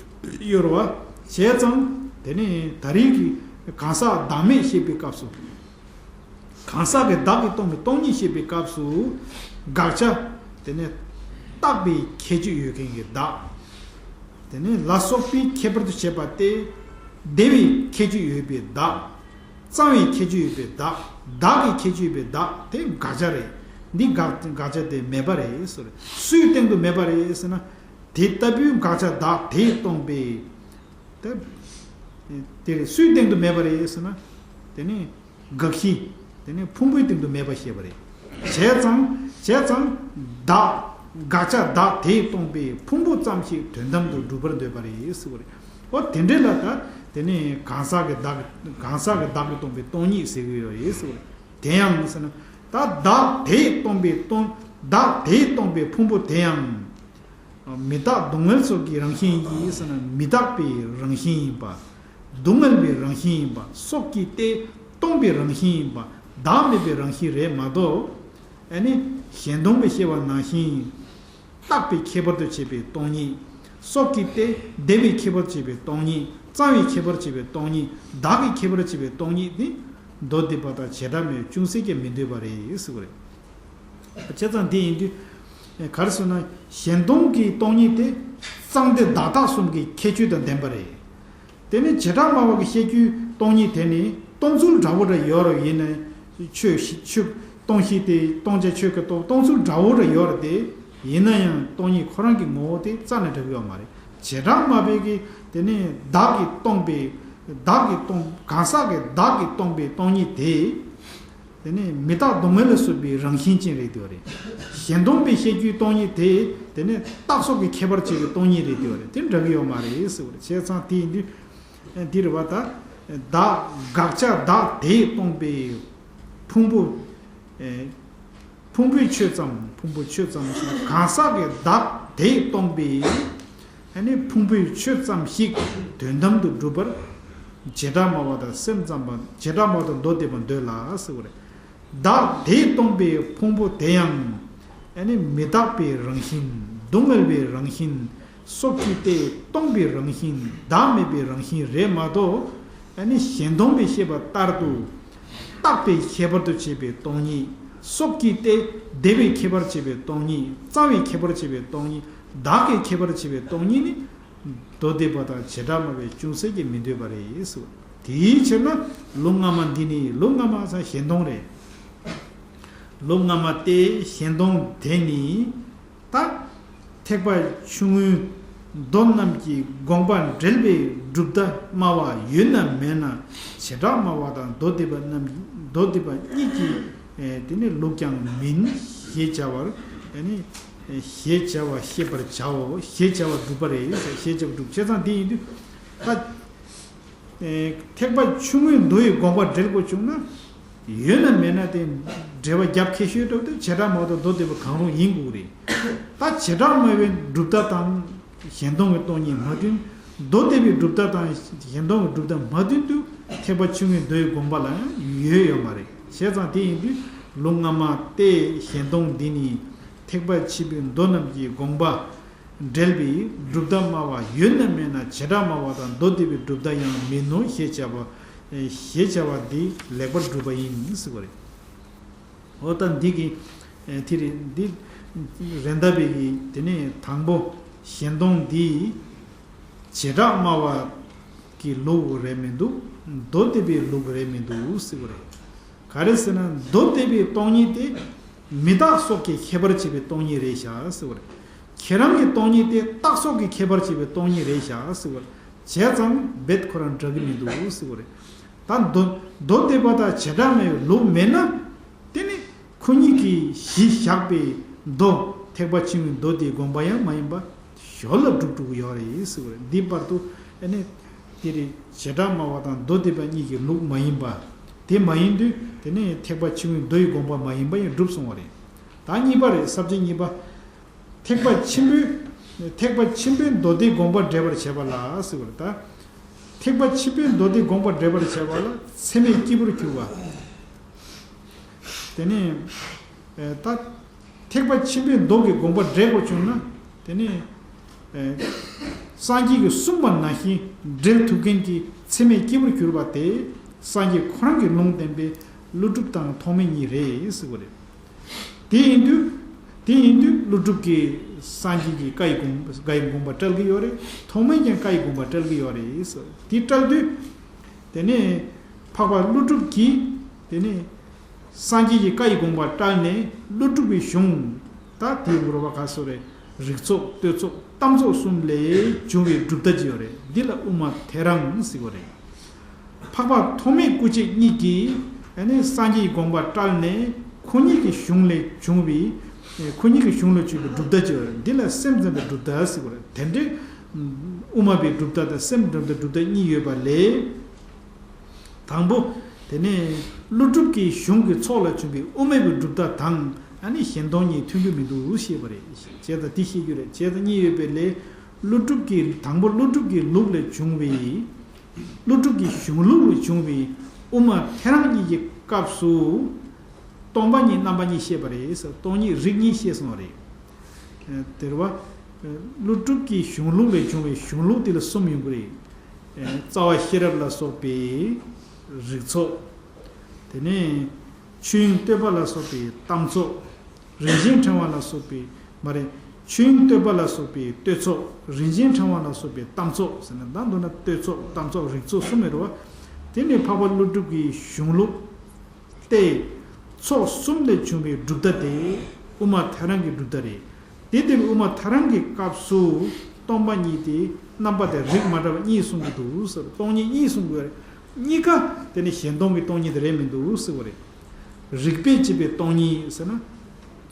ཡོད་རེད་བ། བྱས་ཙང་དེ་ནི་ད་རེས་ཀྱི་གང་ཟག་བདག་མེད་བཤད་པའི་སྐབས་སུ། གང་ཟག་གི་བདག་གིས་སྟོང་པའི་སྟོང་ཉིད་བཤད་པའི་སྐབས་སུ། དགག་བྱ་དེ་ནི་བཏགས་པའི་ཁྱད་ཆོས་ཡོད་མཁན་གྱི་བདག་དེ་ནི་ལ་སོགས་པའི་ཁྱད་པར་དུ་བྱས་པ་སྟེ། བདེ་བའི་ཁྱད་ཆོས་ཡོད་པའི་བདག་གཙང་བའི་ཁྱད་ཆོས་ཡོད་པའི་བདག་བདག་གི་ཁྱད་ཆོས་ཡོད་པའི་བདག་དེ་དགག་བྱ་རེད། འདི་དགག་དགག་བྱ་དེ་མེད་པ་རེད་ཟེར། སུའི་སྟེང་དུ་མེད་པ་རེད་ཟེར་ན། དེ་ལྟ་བུའི་དགག་བྱ་བདག་དེས་སྟོང་པའི། དེ་དེ་རེད། སུའི་སྟེང་དུ་མེད་པ་རེད་ཟེར་ན། དེ་ནི་དགག་གཞི། དེ་ནི་ཕུང་པོའི་སྟེང་དུ་མེད་པ་ཞེས་པ་རེད། བྱས་ཙང་བྱས་ཙང་། བདག་དགག་བྱ་བདག་དེས་སྟོང་པའི་ཕུང་པོ་ཙམ་ཞིག་དོན་དམ་དུ་སྒྲུབ་པར་འདོད་པ་རེད་ཟེར་བ་རེད། འོ་དེ་འདྲ་ལ་ད་དེ་ནི་གང་ཟག་གི་བདག་གང་ཟག་གི་བདག་གིས་སྟོང་པའི་སྟོང་ཉིད་ཟེར་གྱི་ཡོད་རེད་ཟེར་བ་རེད། དེ་ཡང་ཟེར་ན། ད་བདག་དེས་སྟོང་པའི་སྟོང་བདག་དེས་སྟོང་པའི་ཕུང་པོ་དེ་ཡང་། མི་རྟག་སྡུག་བསྔལ་སོགས་ཀྱི་རང་བཞིན་ཡིན་ཟེར་ན། མི་རྟག་པའི་རང་བཞིན་ཡིན་པ། སྡུག་བསྔལ་བའི་རང་བཞིན་ཡིན་པ། སོགས་ཀྱིས་ཏེ་སྟོང་པའི་རང་བཞིན་ཡིན་པ། བདག་མེད་པའི་རང་བཞིན་རེད་མ་གཏོགས། ཨ་ནི་གཞན་སྟོང་པའི་ཤེས་པ་ནང་བཞིན། བཏགས་པའི་ཁྱད་པར་དུ་བྱས་པའི་སྟོང་ཉིད། སོགས་ཀྱིས་ཏེ་བདེ་བའི་ཁྱད་པར་བྱས་པའི་སྟོང་ཉིད། གཙང་བའི་ཁྱད་པར་བྱས་པའི་སྟོང་ཉིད། བདག་གི་ཁྱད་པར་བྱས་པའི་སྟོང་ཉིད་ནི། མདོ་སྡེ་པ་དང་བྱེ་བྲག་སྨྲ་བའི་ཅུང་ཟད་ཀྱང་མི་འདོད་པ་རེད་ཟེར་བ་རེད། བྱས་ཙང་འདི་ཡིན་དུས། ག་རེ་ཟེར་ན། གཞན་སྟོང་གི་སྟོང་ཉིད་དེ། གཙང་བདེ་བདག་རྟག་གསུམ་གྱི་ཁྱད་ཆོས་དང་ལྡན་པ་རེད། དེ་ནི་བྱེ་བྲག་སྨྲ་བ་གི་བཤད་རྒྱུའི་སྟོང་ཉིད་དེ་ནི་སྟོང་ཚུལ་འདྲ་བོ་འདྲ་ཡོད་རེད། ཡིན་ན་ཆོས་ཤི་ཆོས་སྟོང་ཤི་སྟེ་སྟོང་བྱ་ཆོས་ཀྱི་སྟོང་སྟོང་ཚུལ་འདྲ་བོ་འདྲ་ཡོད་རེད་དེ། ཡིན་ན་ཡང་སྟོང་ཉིད་ཁོ་རང་གི་ངོ་བོ་དེ་རྩ་ནས་འདྲ་གི་ཡོད་མ་རེད། བྱེ་བྲག་སྨྲ་བའི་གི་དེ་ནི་བདག་གིས་སྟོང་པའི་བདག་གིས་སྟོང་གང་ཟག་གི་བདག་གིས་སྟོང་པའི་སྟོང་ཉིད་དེ། དེ་ནས་མི་རྟག་སྡུག་བསྔལ་ལ་སོགས་པའི་རང་བཞིན་ཅན་རེད་འདུག་རེད། གཞན་སྟོང་པའི་བཤད་རྒྱུའི་སྟོང་ཉིད་དེ། དེ་ནས་རྟགས་སོགས་ཀྱི་ཁྱད་པར་བྱེད་པའི་སྟོང་ཉིད་རེད་འདུག་རེད། དེ་འདྲ་གི་ཡོད་མ་རེད་ཟེར་བ་རེད། བྱས་ཙང་དེ་ཡིན་དུས། འདི་རེད་བ་ད། བདག་དགག་བྱ་བདག་དེས་སྟོང་པའི་ཕུང་པོ། ཕུང་པོའི་ཆོས་ཙམ་ཕུང་པོའི་ཆོས་ཙམ་ཞིག་གང་ཟག་གི་བདག་དེས་སྟོང་པའི། ཨ་ནི་ཕུང་པོའི་ཆོས་ཙམ་ཞིག་དོན་དམ་དུ་སྒྲུབ་པར། བྱེ་བྲག་སྨྲ་བ་དང་སེམས་ཙམ་པ་བྱེ་བྲག་སྨྲ་བ་དང་མདོ་སྡེ་པ་འདོད་ལ་ཟེར་བ་རེད། བདག་དེས་སྟོང་པའི་ཕུང་པོ་དེ་ཡང་། ཨ་ནི་མི་རྟག་པའི་རང་བཞིན། སྡུག་བསྔལ་བའི་རང་བཞིན། སོགས་ཀྱིས་ཏེ་སྟོང་པའི་རང་བཞིན། བདག་མེད་པའི་རང་བཞིན་རེད་མ་གཏོགས། ཨ་ནི་གཞན་སྟོང་པའི་ཤེས་པ་ལྟར་དུ། བཏགས་པའི་ཁྱད་པར་དུ་བྱས་པའི་སྟོང་ཉིད། སོགས་ཀྱིས་ཏེ་བདེ་བའི་ཁྱད་པར་བྱས་པའི་སྟོང་ཉིད། གཙང་བའི་ཁྱད་པར་བྱས་པའི་སྟོང་ཉིད། བདག་གི་ཁྱད་པར་བྱས་པའི་སྟོང་ཉིད་ནི། མདོ་སྡེ་པ་དང་བྱེ་བྲག་སྨྲ་བའི་ཅུང་ཟད་ཀྱང་མི་འདོད་པ་རེད་ཟེར། དེའི་ཕྱིར་ན་ལུགས་སྔ་མ་འདི་ནི་ལུགས་སྔ་མ་ས་གཞན་སྟོང་རེད། ལུགས་སྔ་མ་སྟེ་གཞན་སྟོང་དེ་ནི། ད། ཐེག་པ་ཆུང་ངུའི་མདོ་རྣམས་ཀྱི་དགོངས་པ་འགྲེལ་བའི་གྲུབ་མཐའ་སྨྲ་བ་ཡོད་ན་མེད་ན་བྱེ་བྲག་སྨྲ་བ་དང་མདོ་སྡེ་པ་རྣམས་མདོ་སྡེ་པ་གཉིས་ཀྱི་དེ་ནི་ལུགས་ཀྱང་མིན་ཞེས་བྱ་བར་ནི་ཞེས་བྱ་བ་ཤེས་པར་བྱའོ། ཞེས་བྱ་བ་སྒྲུབ་པ་རེད། ཞེས་བྱ་བ་སྒྲུབ་བྱས་ཙང་དེ་ཡིན་དུས་ད། ཐེག་པ་ཆུང་ངུའི་མདོ་ཡི་དགོངས་པ་འགྲེལ་དགོས་བྱུང་ན། ཡོད་ན་མེད་ན་དེ་འགྲེལ་པ་རྒྱབ་ཁྱད་ཤོས་འགྲོ་དུས་བྱེ་བྲག་སྨྲ་བ་དང་མདོ་སྡེ་པ་གང་རུང་ཡིན་དགོས་རེད། ད་བྱེ་བྲག་སྨྲ་བའི་གྲུབ་མཐའ་དང་གཞན་སྟོང་གི་སྟོང་ཉིད་མ་བསྟུན། མདོ་སྡེ་པའི་གྲུབ་མཐའ་དང་གཞན་སྟོང་གི་གྲུབ་མཐའ་མ་བསྟུན་དུས་ཐེག་པ་ཆུང་ངུའི་མདོ་ཡི་དགོངས་པ་ལ་ཡང་ཡོད་ཡོད་མ་རེད། བྱས་ཙང་དེ་ཡིན་དུས་ལུགས་སྔ་མ་སྟེ་གཞན་སྟོང་འདི་ནི་ཐེག་པ་ཆེན་པོའི་མདོ་རྣམས་ཀྱི་དགོངས་པ། འགྲེལ་པའི་གྲུབ་མཐའ་སྨྲ་བ་ཡོད་ན་མེད་ན་བྱེ་བྲག་སྨྲ་བ་དང་མདོ་སྡེ་པའི་གྲུབ་མཐའ་ཡང་མིན་ནོ་ཞེས་བྱ་བ། ཞེས་བྱ་བ་འདི་ལེགས་པར་གྲུབ་པ་ཡིན་ཟེར་བ་རེད། འོ་ད་འདི་གི་དེ་རེད། འདི་རེད་མདའ་པའི་གི་དེ་ནས་དང་པོ་གཞན་སྟོང་འདི་བྱེ་བྲག་སྨྲ་བ་གི་ལུགས་རེད་མི་འདུག་མདོ་སྡེ་པའི་ལུགས་རེད་མི་འདུག་ཟེར་བ་རེད། ག་རེ་ཟེར་ན་མདོ་སྡེ་པའི་སྟོང་ཉིད་དེ་མི་རྟག་སོགས་ཀྱི་ཁྱད་པར་བྱེད་པའི་སྟོང་ཉིད་རེད་ཤག་ཟེར་བ་རེད། ཁྱེད་རང་གི་སྟོང་ཉིད་དེ་རྟག་སོགས་ཀྱི་ཁྱད་པར་བྱེད་པའི་སྟོང་ཉིད་རེད་ཤག་ཟེར་བ་རེད། བྱས་ཙང་རྦད་ཁོ་རང་འདྲ་གི་མི་འདུག་ཟེར་བ་རེད། ད་མདོ་མདོ་སྡེ་པ་དང་བྱེ་བྲག་སྨྲ་བའི་ལུགས་མེད་ན། དེ་ནི་ཁོ་གཉིས་ཀྱིས་གཞི་བཞག་པའི་མདོ་ཐེག་པ་ཆེན་པོའི་མདོ་དེའི་དགོངས་པ་ཡང་མ་ཡིན་པ། ཞོར་ལ་སྒྲུབ་འགྲོ་གི་ཡོད་རེད་ཟེར་བ་རེད། འདི་བར་དུ་ཨ་ནི་དེ་རེད། བྱེ་བྲག་སྨྲ་བ་དང་མདོ་སྡེ་པ་གཉིས་ཀྱི་ལུགས་མ་ཡིན་པ། དེ་མ་ཡིན་དུས་དེ་ནི་ཐེག་པ་ཆེན་པོའི་མདོ་ཡི་དགོངས་པ་མ་ཡིན་པ་ཡང་གྲུབ་སོང་བ་རེད། ད་གཉིས་པ་རེད། ས་བཅད་གཉིས་པ། ཐེག་པ་ཆེན་པོའི་ ཐེག་པ་ཆེན་པོའི་མདོ་སྡེའི་དགོངས་པ་འགྲེལ་པར་བྱེད་པ་ལ་ཟེར་བ་རེད་ད། ཐེག་པ་ཆེན་པོའི་མདོ་སྡེའི་དགོངས་པ་འགྲེལ་པར་བྱེད་པ་ལ་ཚད་མས་སྐྱེས་བུར་གྱུར་པ། དེ་ནས་ད་ཐེག་པ་ཆེན་པོའི་མདོ་གི་དགོངས་པ་འགྲེལ་དགོས་བྱུང་ན། དེ་ནས་སངས་རྒྱས་ཀྱིས་གསུངས་པ་ནང་བཞིན་འགྲེལ་ཐུབ་མཁན་གྱི་ཚད་མས་སྐྱེས་བུར་གྱུར་པ་དེ་སངས་རྒྱས་ཁོ་རང་གི་ལུང་བསྟན་པའི་ཀླུ་སྒྲུབ་དང་ཐོགས་མེད་གཉིས་རེད་ཟེར་བ་རེད། དེ་ཡིན་དུས། དེ་ཡིན་དུས་ཀླུ་སྒྲུབ་ཀྱི་སངས་རྒྱས་ཀྱི་བཀའ་ཡི་དགོངས་བཀའ་ཡི་དགོངས་པ་བཀྲལ་གྱི་ཡོད་རེད། ཐོགས་མེད་ཀྱང་བཀའ་ཡི་དགོངས་པ་བཀྲལ་གྱི་ཡོད་རེད། དེ་བཀྲལ་དུས། དེ་ནས་འཕགས་པ་ཀླུ་སྒྲུབ་ཀྱིས་དེ་ནས་སངས་རྒྱས་ཀྱི་བཀའ་ཡི་དགོངས་པ་བཀྲལ་ནས་ཀླུ་སྒྲུབ་ཀྱི་གཞུང་། ད་དེའི་འུར་བ་ག་སོ་རེད། རིགས་ཚོགས་གཏོད་ཚོགས་གཏམ་ཚོགས་གསུམ་ལས་བྱུང་བའི་གྲུབ་མཐའ་ཅིག་ཡོད་རེད། འདི་ལ་དབུ་མ་ཐལ་རང་ཟེར་བ་རེད། འཕགས་པ་ཐོགས་མེད་སྐུ་མཆེད་གཉིས་ཀྱིས་ཨ་ནི་སངས་རྒྱས་ཀྱི་དགོངས་པ་བཀྲལ་ནས་ཁོ་གཉིས་ཀྱི་གཞུང་ལས་བྱུང་བའི། ཁོ་གཉིས་ཀྱི་གཞུང་ལས་བྱུང་བའི་གྲུབ་མཐའ་ཅིག་ཡོད་རེད། འདི་ལ་སེམས་ཙམ་པའི་གྲུབ་མཐའ་ཟེར་བ་རེད། དེ་འདྲའི་དབུ་མ་པའི་གྲུབ་མཐའ་དང་སེམས་ཙམ་པའི་གྲུབ་མཐའ་གཉིས་ཡོད་པ་ལས། དང་པོ། དེ་ནས་ཀླུ་སྒྲུབ་ཀྱི་གཞུང་གི་ཚོགས་ལ་བྱུང་བའི་དབུ་མའི་གྲུབ་མཐའ་དང་ཨ་ནི་གཞན་སྟོང་གཉིས་མཐུན་གྱི་མི་འདུག་ཞེས་པ་རེད། བྱས་ཙང་དེ་ཤེས་རྒྱུ་རེད། བྱས་ཙང་གཉིས་ཡོད་པའི་ལས། ཀླུ་སྒྲུབ་ཀྱི་དང་པོ་ཀླུ་སྒྲུབ་ཀྱི་ལུགས་ལས་བྱུང་བའི། ཀླུ་སྒྲུབ་ཀྱི་གཞུང་ལུགས་ལས་བྱུང་བའི་དབུ་མ་ཐལ་རང་གཉིས་ཀྱི་སྐབས་སུ། སྟོང་པ་ཉིད་རྣམ་པ་གཉིས་བཤད་པ་རེད། སྟོང་ཉིད་རིགས་གཉིས་བཤད་སོང་བ་རེད། དེར་བ། ཀླུ་སྒྲུབ་ཀྱི་གཞུང་ལུགས་ལས་བྱུང་བའི་གཞུང་ལུགས་དེ་ལ་གསུམ་ཡོང་གི་རེད། རྩ་བ་ཤེས་རབ་ལ་སོགས་པའི་རིགས་ཚོགས། དེ་ནས་ཆོས་དབྱིངས་བསྟོད་པ་ལ་སོགས་པའི་གཏམ་ཚོགས། རིན་ཆེན་ཕྲེང་བ་ལ་སོགས་པའི་མ་རེད། ཆོས་དབྱིངས་བསྟོད་པ་ལ་སོགས་པའི་བསྟོད་ཚོགས། རིན་ཆེན་ཕྲེང་བ་ལ་སོགས་པའི་གཏམ་ཚོགས་ཟེར་ན། ད་མདོར་ན་བསྟོད་ཚོགས་གཏམ་ཚོགས་རིགས་ཚོགས་གསུམ་ཡོད་རེད་བ། དེ་ནས་འཕགས་པ་ཀླུ་སྒྲུབ་ཀྱི་གཞུང་ལུགས། ཏེ། ཚོགས་གསུམ་ལས་བྱུང་བའི་གྲུབ་མཐའ་དེ་དབུ་མ་ཐལ་རང་གི་གྲུབ་མཐའ་རེད། དེ་ལྟ་བུའི་དབུ་མ་ཐལ་རང་གི་སྐབས་སུ་སྟོང་པ་ཉིད་དེ་རྣམ་པ་དང་རིགས་མ་འདྲ་བ་གཉིས་གསུང་གི་འདུག་ཟེར། སྟོང་ཉིད་གཉིས་གསུང་གི་ཡོད་རེད། གཉིས་ཀ་དེ་ནི་གཞན་སྟོང་གི་སྟོང་ཉིད་དེ་རེད་མི་འདུག་ཟེར་བ་རེད། རིགས་པས་དཔྱད་པའི་སྟོང་ཉིད་ཟེར་ན།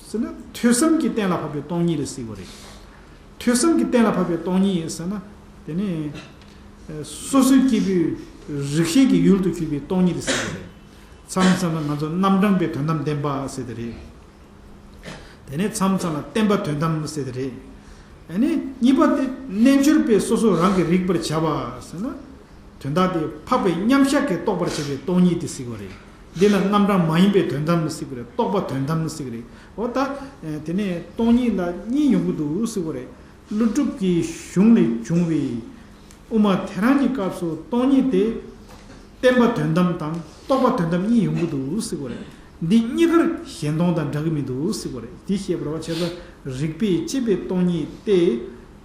ཟེར་ན་ཐོས་བསམ་གྱིས་གཏན་ལ་ཕབ་པའི་སྟོང་ཉིད་ལ་ཟེར་བ་རེད། ཐོས་བསམ་གྱིས་གཏན་ལ་ཕབ་པའི་སྟོང་ཉིད་ཟེར་ན། དེ་ནི། སོ་སོའི་སྐྱེས་བུའི་རིགས་ཤེས་ཀྱི་ཡུལ་དུ་གྱུར་པའི་སྟོང་ཉིད་དེ་ཟེར་བ་རེད། མཚམས་མཚམས་ལ་ང་ཚོ་རྣམ་གྲངས་པའི་དོན་དམ་བདེན་པ་ཟེར་དེ་རེད། དེ་ནས་མཚམས་མཚམས་ལ་བརྟན་པ་དོན་དམ་ཟེར་དེ་རེད། ཨ་ནི་གཉིས་པ་དེ་རྣལ་འབྱོར་པས་སོ་སོ་རང་གིས་རིག་པར་བྱ་བ་ཟེར་ན། དོན་དག་དེ་འཕགས་པའི་མཉམ་གཞག་གིས་རྟོགས་པར་བྱ་བའི་སྟོང་ཉིད་དེ་ཟེར་བ་རེད། འདི་ལ་རྣམ་གྲངས་མ་ཡིན་པའི་དོན་དམ་ཟེར་བ་རེད། རྟོགས་པ་དོན་དམ་ཟེར་བ་རེད། འོ་ད། དེ་ནས་སྟོང་ཉིད་ལ་གཉིས་ཡོང་གི་འདུག་ཟེར་བ་རེད། ཀླུ་སྒྲུབ་ཀྱི་གཞུང་ལས་བྱུང་བའི་དབུ་མ་ཐལ་རང་གི་སྐབས་སུ་སྟོང་ཉིད་དེ་བརྟན་པ་དོན་དམ་དང་རྟོགས་པ་དོན་དམ་གཉིས་ཡོང་གི་འདུག་ཟེར་བ་རེད། འདི་གཉིས་ཀར་གཞན་སྟོང་དང་འདྲ་གི་མི་འདུག་ཟེར་བ་རེད། འདི་བཤད་པར་བ་བྱས་ཙང་རིགས་པས་དཔྱད་པའི་སྟོང་ཉིད་དེ་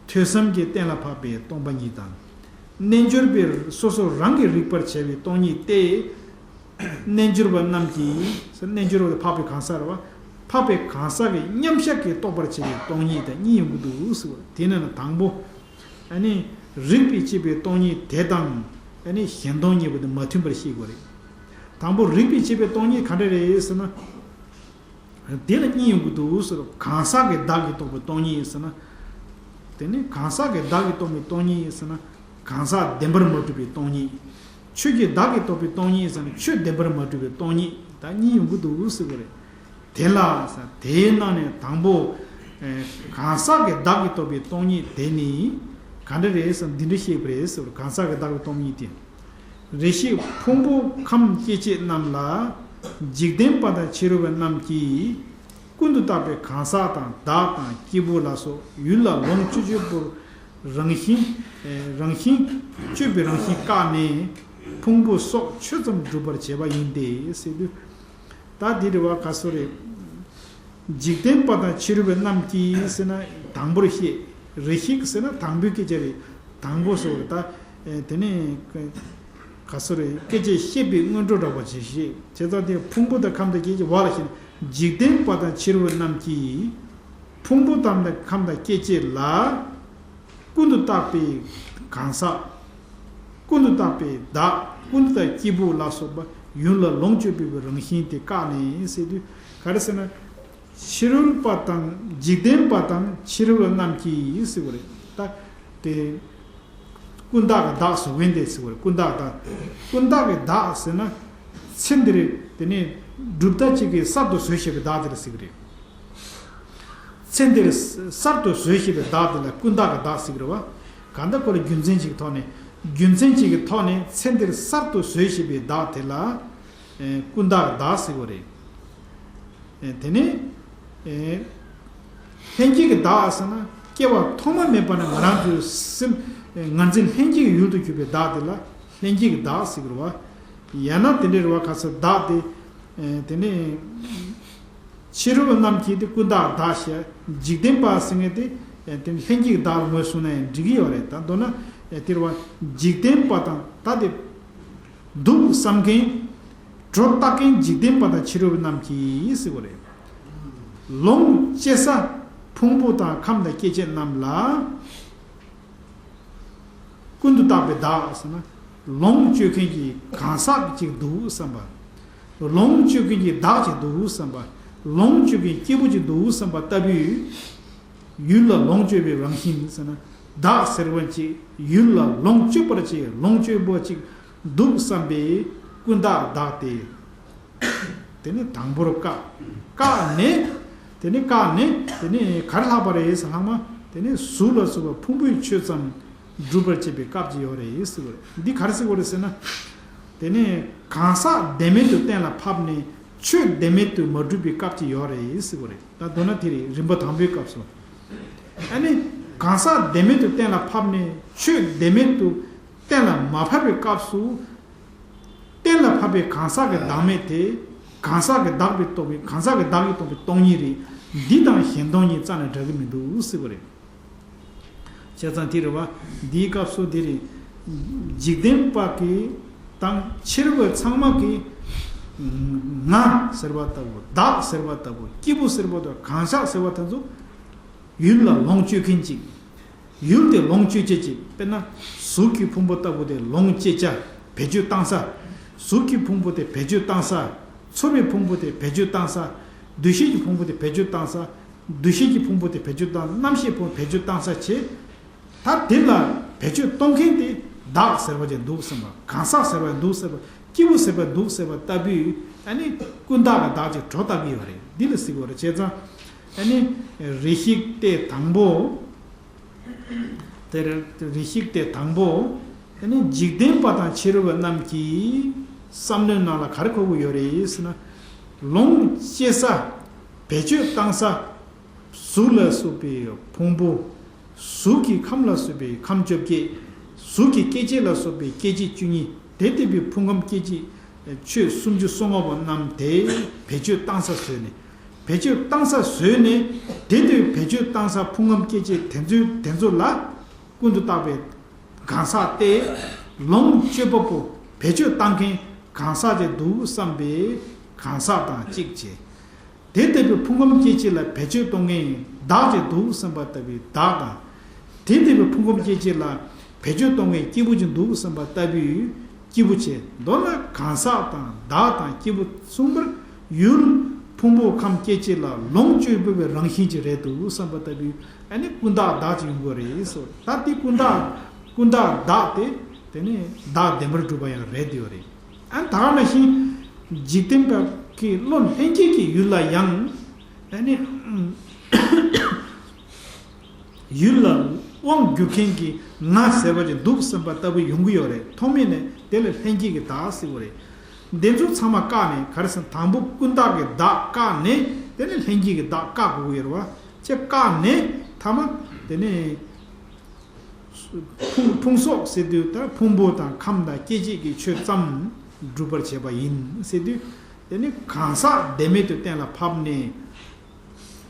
ཐོས་བསམ་གྱིས་གཏན་ལ་ཕབ་པའི་སྟོང་པ་ཉིད་དང་། རྣལ་འབྱོར་པས་སོ་སོ་རང་གིས་རིག་པར་བྱ་བའི་སྟོང་ཉིད་དེ། རྣལ་འབྱོར་པ་རྣམས་ཀྱིས། རྣལ་འབྱོར་པ་འཕགས་པའི་གང་ཟག་རེད་བ། འཕགས་པའི་གང་ཟག་གི་མཉམ་གཞག་གིས་རྟོགས་པར་བྱེད་པའི་སྟོང་ཉིད་དང་གཉིས་ཡོང་གི་འདུག་ཟེར་བ། དེ་ནི་དང་པོ། ཨ་ནི། རིགས་པས་དཔྱད་པའི་སྟོང་ཉིད་དེ་དང་། ཨ་ནི་གཞན་སྟོང་གཉིས་པོ་དེ་མ་མཐུན་པར་ཤེས་དགོས་རེད། དང་པོ་རིགས་པས་དཔྱད་པའི་སྟོང་ཉིད་ག་འདྲ་རེད་ཟེར་ན། དེ་ལ་གཉིས་ཡོང་གི་འདུག་ཟེར། གང་ཟག་གི་བདག་གིས་རྟོགས་པའི་སྟོང་ཉིད་ཟེར་ན། དེ་ནི་གང་ཟག་གི་བདག་གིས་རྟོགས་པའི་སྟོང་ཉིད་ཟེར་ན། གང་ཟག་བདེན་པར་མ་གྲུབ་པའི་སྟོང་ཉིད། ཆོས་ཀྱི་བདག་གིས་རྟོགས་པའི་སྟོང་ཉིད་ཟེར་ན། ཆོས་བདེན་པར་མ་གྲུབ་པའི་སྟོང་ཉིད། ད་གཉིས་ཡོང་གི་འདུག་ཟེར་བ་རེད། དེ་ལ་ཟེར། དེའི་ནང་ནས་དང་པོ། ཨེ། གང་ཟག་གི་བདག་གིས་རྟོགས་པའི་སྟོང་ཉིད་དེ་ནི་ག་འདྲ་རེད་ཟེར་ན། འདི་འདྲ་བཤད་པ་རེད་ཟེར་བ། གང་ཟག་གི་བདག་གིས་རྟོགས་ཉིད་དེ། རེ་ཞིག་ཕུང་པོ་ཁམས་སྐྱེ་མཆེད་རྣམས་ལ་འཇིག་རྟེན་པ་དང་ཕྱི་རོལ་པ་རྣམས་ཀྱིས་ཀུན་ཏུ་བརྟགས་པའི་གང་ཟག་དང་བདག་དང་སྐྱེས་བུ་ལ་སོགས་ཡུལ་ལ་ལོངས་སྤྱོད་སྤྱོད་པོར་རང་བཞིན། རང་བཞིན་སྤྱོད་པའི་རང་བཞིན་བཀག་ནས་ཕུང་པོ་སོགས་ཆོས་ཙམ་སྒྲུབ་པར་བྱེད་པ་ཡིན་ཏེ་ཟེར་དུས། ད་འདི་རེད་བ། ག་སོ་རེད། འཇིག་རྟེན་པ་དང་ཕྱི་རོལ་པ་རྣམས་ཀྱིས་ཟེར་ན་དང་པོར་བཤད། རེ་ཞིག་ཟེར་ན་དང་པོའི་སྐད་ཆ་རེད། དང་པོ་སོ་རེད་ད། དེ་ནས་ག་སོ་རེད། སྐད་ཆ་བཤད་པའི་སྔོན་འགྲོ་འདྲ་བ་ཅིག་བཤད། བྱས་ཙང་དེ་ཕུང་པོ་དང་ཁམས་དང་སྐྱེ་མཆེད་བ་ལ་བཤད་ན། འཇིག་རྟེན་པ་དང་ཕྱི་རོལ་པ་རྣམས་ཀྱིས་ཕུང་པོ་དང་ཁམས་དང་སྐྱེ་མཆེད་ལ། ཀུན་ཏུ་བརྟགས་པའི་གང་ཟག་ཀུན་ཏུ་བརྟགས་པའི་བདག་ཀུན་ཏུ་བརྟགས་སྐྱེས་བུ་ལ་སོགས་པ་ཡུལ་ལ་ལོངས་སྤྱོད་པའི་རང་བཞིན་དེ་བཀག་ནས་ཟེར་དུས། ག་རེ་ཟེར་ན། ཕྱི་རོལ་པ་དང་འཇིག་རྟེན་པ་དང་ཕྱི་རོལ་པ་རྣམས་ཀྱིས་ཟེར་བ་རེད་ད། དེ། ཀུན་བརྟགས་ཀྱི་བདག་ཟེར་བ་འདི་ཟེར་བ་རེད། ཀུན་བརྟགས་བདག་ཀུན་བརྟགས་ཀྱི་བདག་ཟེར་ན། ཚེ་འདིར་དེ་ནས་གྲུབ་མཐའ་གཅིག་གིས་གསར་དུ་བཟོས་བཞག་པའི་བདག་དེ་ལ་ཟེར་གྱི་རེད། ཚེ་འདིར་གསར་དུ་བཟོས་ཞེས་པའི་བདག་དེ་ལ་ཀུན་བཏགས་ཀྱི་བདག་ཟེར་གྱི་རེད་བ། གང་ལྟར་ཁོ་ལ་རྒྱུ་མཚན་གཅིག་གི་ཐོག་ནས་རྒྱུ་མཚན་གཅིག་གི་ཐོག་ནས་ཚེ་འདིར་གསར་དུ་བཟོས་ཞེས་པའི་བདག་དེ་ལ་ཀུན་བཏགས་ཀྱི་བདག་ཟེར་གྱི་རེད། དེ་ནས་ལྷན་སྐྱེས་ཀྱི་བདག་ཟེར་ན་སྐྱེ་བ་ཐོག་མ་མེད་པ་ནས་ང་རང་ཚོའི་སེམས་ངར་འཛིན་ལྷན་སྐྱེས་ཀྱི་ཡུལ་དུ་གྱུར་པའི་བདག་དེ་ལ་ལྷན་སྐྱེས་ཀྱི་བདག་ཟེར་གྱི་རེད་བ། ཡང་ན་དེ་འདྲའི་རེད་བ། ག་ཚོད་བདག་དེ་དེ་ནས། ཕྱི་རོལ་པ་རྣམས་ཀྱིས་དེ་ཀུན་བཏགས་བདག་ཞེས། འཇིག་རྟེན་པ་ཟེར་མཁན་དེ་དེ་ལྷན་སྐྱེས་བདག་ལ་ངོས་བཟུང་ན་ཡང་འགྲིག་གི་ཡོད་རེད། ད་མདོར་ན་དེ་རེད་བ། འཇིག་རྟེན་པ་དང་ད་དེ་སྡུག་བསམ་མཁན། སྒྲོ་བཏགས་མཁན་འཇིག་རྟེན་པ་དང་ཕྱི་རོལ་པ་རྣམས་ཀྱིས་ཟེར་བ་རེད། ལོངས་སྤྱོད་ས་ཕུང་པོ་དང་ཁམས་དང་སྐྱེ་མཆེད་རྣམས་ལ། ཀུན་ཏུ་བརྟགས་པའི་བདག་ཟེར་ན། ལོངས་སྤྱོད་མཁན་གྱི་གང་ཟག་ཅིག་འདུག་བསམ་པ། ལོངས་སྤྱོད་མཁན་གྱི་བདག་ཅིག་འདུག་བསམ་པ། ལོངས་སྤྱོད་མཁན་སྐྱེས་བུ་ཅིག་འདུག་བསམ་པ་ལྟ་བུའི། ཡུལ་ལ་ལོངས་སྤྱོད་པའི་རང་བཞིན་ཟེར་ན། བདག་ཟེར་བ་ཅིག་ཡུལ་ལ་ལོངས་སྤྱོད་པར་བྱེད་ལོངས་སྤྱོད་པ་ཅིག་འདུག་བསམ་པའི་ཀུན་བརྟགས་བདག་སྟེ། དེ་ནི་དང་པོར་བཀག་བཀག་ནས། དེ་ནི་བཀག་ནས་དེ་ནི་ག་རེ་ལྷག་པ་རེད་ཟེར། ལྷག་མ་དེ་ནི་གཟུགས་ལ་སོགས་པ་ཕུང་པོའི་ཆོས་ཙམ་སྒྲུབ་པར་བྱེད་པའི་སྐབས་ཅིག་ཡོད་རེད་ཟེར་བ་རེད། འདི་ག་རེ་ཟེར་བ་རེད་ཟེར་ན། དེ་ནི་གང་ཟག་བདེན་མེད་དུ་གཏན་ལ་ཕབ་ནས་ཆོས་བདེན་མེད་དུ་མ་གྲུབ་པའི་སྐབས་ཅིག་ཡོད་རེད་ཟེར་བ་རེད། ད་མདོར་ན་དེ་རེད། རིམ་པ་དང་པོའི་སྐབས་སུ། ཨ་ནི་གང་ཟག་བདེན་མེད་དུ་གཏན་ལ་ཕབ་ནས་ཆོས་བདེན་མེད་དུ་གཏན་ལ་མ་ཕབ་པའི་སྐབས་སུ། གཏན་ལ་ཕབ་པའི་གང་ཟག་གི་བདག་མེད་དེ། གང་ཟག་གི་བདག་པས་རྟོགས་པའི་གང་ཟག་གི་བདག་གིས་རྟོགས་པའི་སྟོང་ཉིད་རེད། འདི་དང་གཞན་སྟོང་གཉིས་རྩ་ནས་འདྲ་གི་མི་འདུག་ཟེར་བ་རེད། བྱས་ཙང་དེ་རེད་བ། འདིའི་སྐབས་སུ་དེ་རེད། འཇིག་རྟེན་པ་གི་དང་ཕྱི་རོལ་པ་ཚང་མ་གི་ང་ཟེར་བ་ལྟ་བུ། བདག་ཟེར་བ་ལྟ་བུ། སྐྱེས་བུ་ཟེར་བ་ལྟ་བུ། གང་ཟག་ཟེར་བ་དེ་ཚོ་ཡུལ་ལ་ལོངས་སྤྱོད་མཁན་ཅིག་ཡུལ་དེ་ལོངས་སྤྱོད་བྱེད་ཅིག་དཔེར་ན་གཟུགས་ཀྱི་ཕུང་པོ་ལྟ་བུ་དེ་ལོངས་སྤྱོད་བྱ། བེད་སྤྱོད་བཏང་ས། གཟུགས་ཀྱི་ཕུང་པོ་དེ་བེད་སྤྱོད་བཏང་ས། ཚོར་བའི་ཕུང་པོ་དེ་བེད་སྤྱོད་བཏང་ས། འདུ་ཤེས་ཀྱི་ཕུང་པོ་དེ་བེད་སྤྱོད་བཏང་ས། འདུ་ཤེས་ཀྱི་ཕུང་པོ་དེ་བེད་སྤྱོད་བཏང་། རྣམ་ཤེས་ཕུང་པོ་བེད་སྤྱོད་བཏང་ས་བྱས། ད་དེ་ལ་བེད་སྤྱོད་གཏོང་མཁན་དེ་བདག་ཟེར་བ་ཅིག་འདུག་བསམ་པ། གང་ཟག་ཟེར་བ་འདུག་བསམ་པ། སྐྱེས་བུ་ཟེར་བ་འདུག་བསམ་པ་ལྟ་བུའི་ཨ་ནི་ཀུན་བརྟགས་ཀྱི་བདག་ཅིག་སྒྲོ་བཏགས་ཀྱི་ཡོད་རེད། འདི་ལ་ཟེར་གྱི་ཡོད་རེད། བྱས་ཙང་ཨ་ནི་རེ་ཞིག་སྟེ་དང་པོ། དེར་རེ་ཞིག་སྟེ་དང་པོ། དེ་ནི་འཇིག་རྟེན་པ་དང་ཕྱི་རོལ་པ་རྣམས་ཀྱི་བསམ་བློའི་ནང་ལ་ག་རེ་འཁོར་གྱི་ཡོད་རེད་ཟེར་ན། ལོངས་སྤྱོད་ས། བེད་སྤྱོད་བཏང་ས། གཟུགས་ལ་སོགས་པའི་ཕུང་པོ། གཟུགས་ཀྱི་ཁམས་ལ་སོགས་པའི་ཁམས་བཅོ་བརྒྱད། གཟུགས་ཀྱི་སྐྱེ་མཆེད་ལ་སོགས་པའི་སྐྱེ་མཆེད་བཅུ་གཉིས། དེ་ལྟ་བུའི་ཕུང་ཁམས་སྐྱེ་མཆེད་ཆོས་སུམ་ཅུ་སོ་ལྔ་པོ་རྣམས་དེ་བེད་སྤྱོད་བཏང་ས་བཟོས་ནས། བེད་སྤྱོད་བཏང་ས་བཟོས་ནས། དེ་དུས་བེད་སྤྱོད་བཏང་ས་ཕུང་ཁམས་སྐྱེ་མཆེད་དེ་ཚོའི་དེ་ཚོ་ལ་ཀུན་ཏུ་བརྟགས་པའི་གང་ཟག་སྟེ། ལོངས་སྤྱོད་པ་པོ་བེད་སྤྱོད་བཏང་མཁན་གང་ཟག་ཅིག་འདུག་བསམ་པའི་གང་ཟག་དང་གཅིག་བྱས། དེ་ལྟ་བུའི་ཕུང་ཁམས་སྐྱེ་མཆེད་ལ་བེད་སྤྱོད་གཏོང་མཁན་བདག་ཅིག་འདུག་བསམ་པ་ལྟ་བུའི་བདག་དང་། དེ་ལྟ་བུའི་ཕུང་ཁམས་སྐྱེ་མཆེད་ལ་བེད་སྤྱོད་གཏོང་མཁན་སྐྱེས་བུ་ཅིག་འདུག་བསམ་པ་ལྟ་བུའི་སྐྱེས་བུ་བྱས། མདོར་ན་གང་ཟག་དང་བདག་དང་སྐྱེས་བུ་གསུམ་པར་ཡུལ་ཕུང་པོ་ཁམས་སྐྱེ་མཆེད་ལ་ལོངས་སྤྱོད་པའི་རང་བཞིན་ཅིག་རེད་འདུག་བསམ་པ་ལྟ་བུའི་ཨ་ནི་ཀུན་བརྟགས་བདག་ཅིག་ཡོང་གི་རེད་ཟེར། ད་དེ་ཀུན་བརྟགས་ཀུན་བརྟགས་བདག་དེ་དེ་ནི་བདག་བདེན་པར་གྲུབ་པ་ཡང་རེད་དེ་ཡོད་རེད། ཨ་ནི་ད་ག་ནང་བཞིན་འཇིག་རྟེན་པ་གི་བློ་ལྷན་སྐྱེས་ཀྱི་ཡུལ་ལ་ཡང་ཨ་ནི་ཡུལ་ལ་དབང་བསྒྱུར་མཁན་གྱི་ང་ཟེར་བ་ཅིག་འདུག་བསམ་པ་ལྟ་བུ་ཡོང་གི་ཡོད་རེད། ཐོག་མེད་ནས་དེ་ལ་ལྷན་སྐྱེས་ཀྱི་བདག་ཟེར་བ་རེད། འདི་ཚོ་ཚང་མ་བཀག་ནས་ག་རེ་ཟེར་ན། དང་པོ་ཀུན་བརྟགས་ཀྱི་བདག་བཀག་ནས་དེ་ནས་ལྷན་སྐྱེས་ཀྱི་བདག་བཀག་དགོས་ཀྱི་ཡོད་རེད་བ། ཅེས་བཀག་ནས་ཐ་མ་དེ་ནས། ཕུང་ཕུང་སོགས་ཟེར་དུས་ད་ཕུང་པོ་དང་ཁམས་དང་སྐྱེ་མཆེད་ཀྱི་ཆོས་ཙམ་སྒྲུབ་པར་བྱེད་པ་ཡིན་ཟེར་དུས། དེ་ནི་གང་ཟག་བདེན་མེད་དུ་གཏན་ལ་ཕབ་ནས།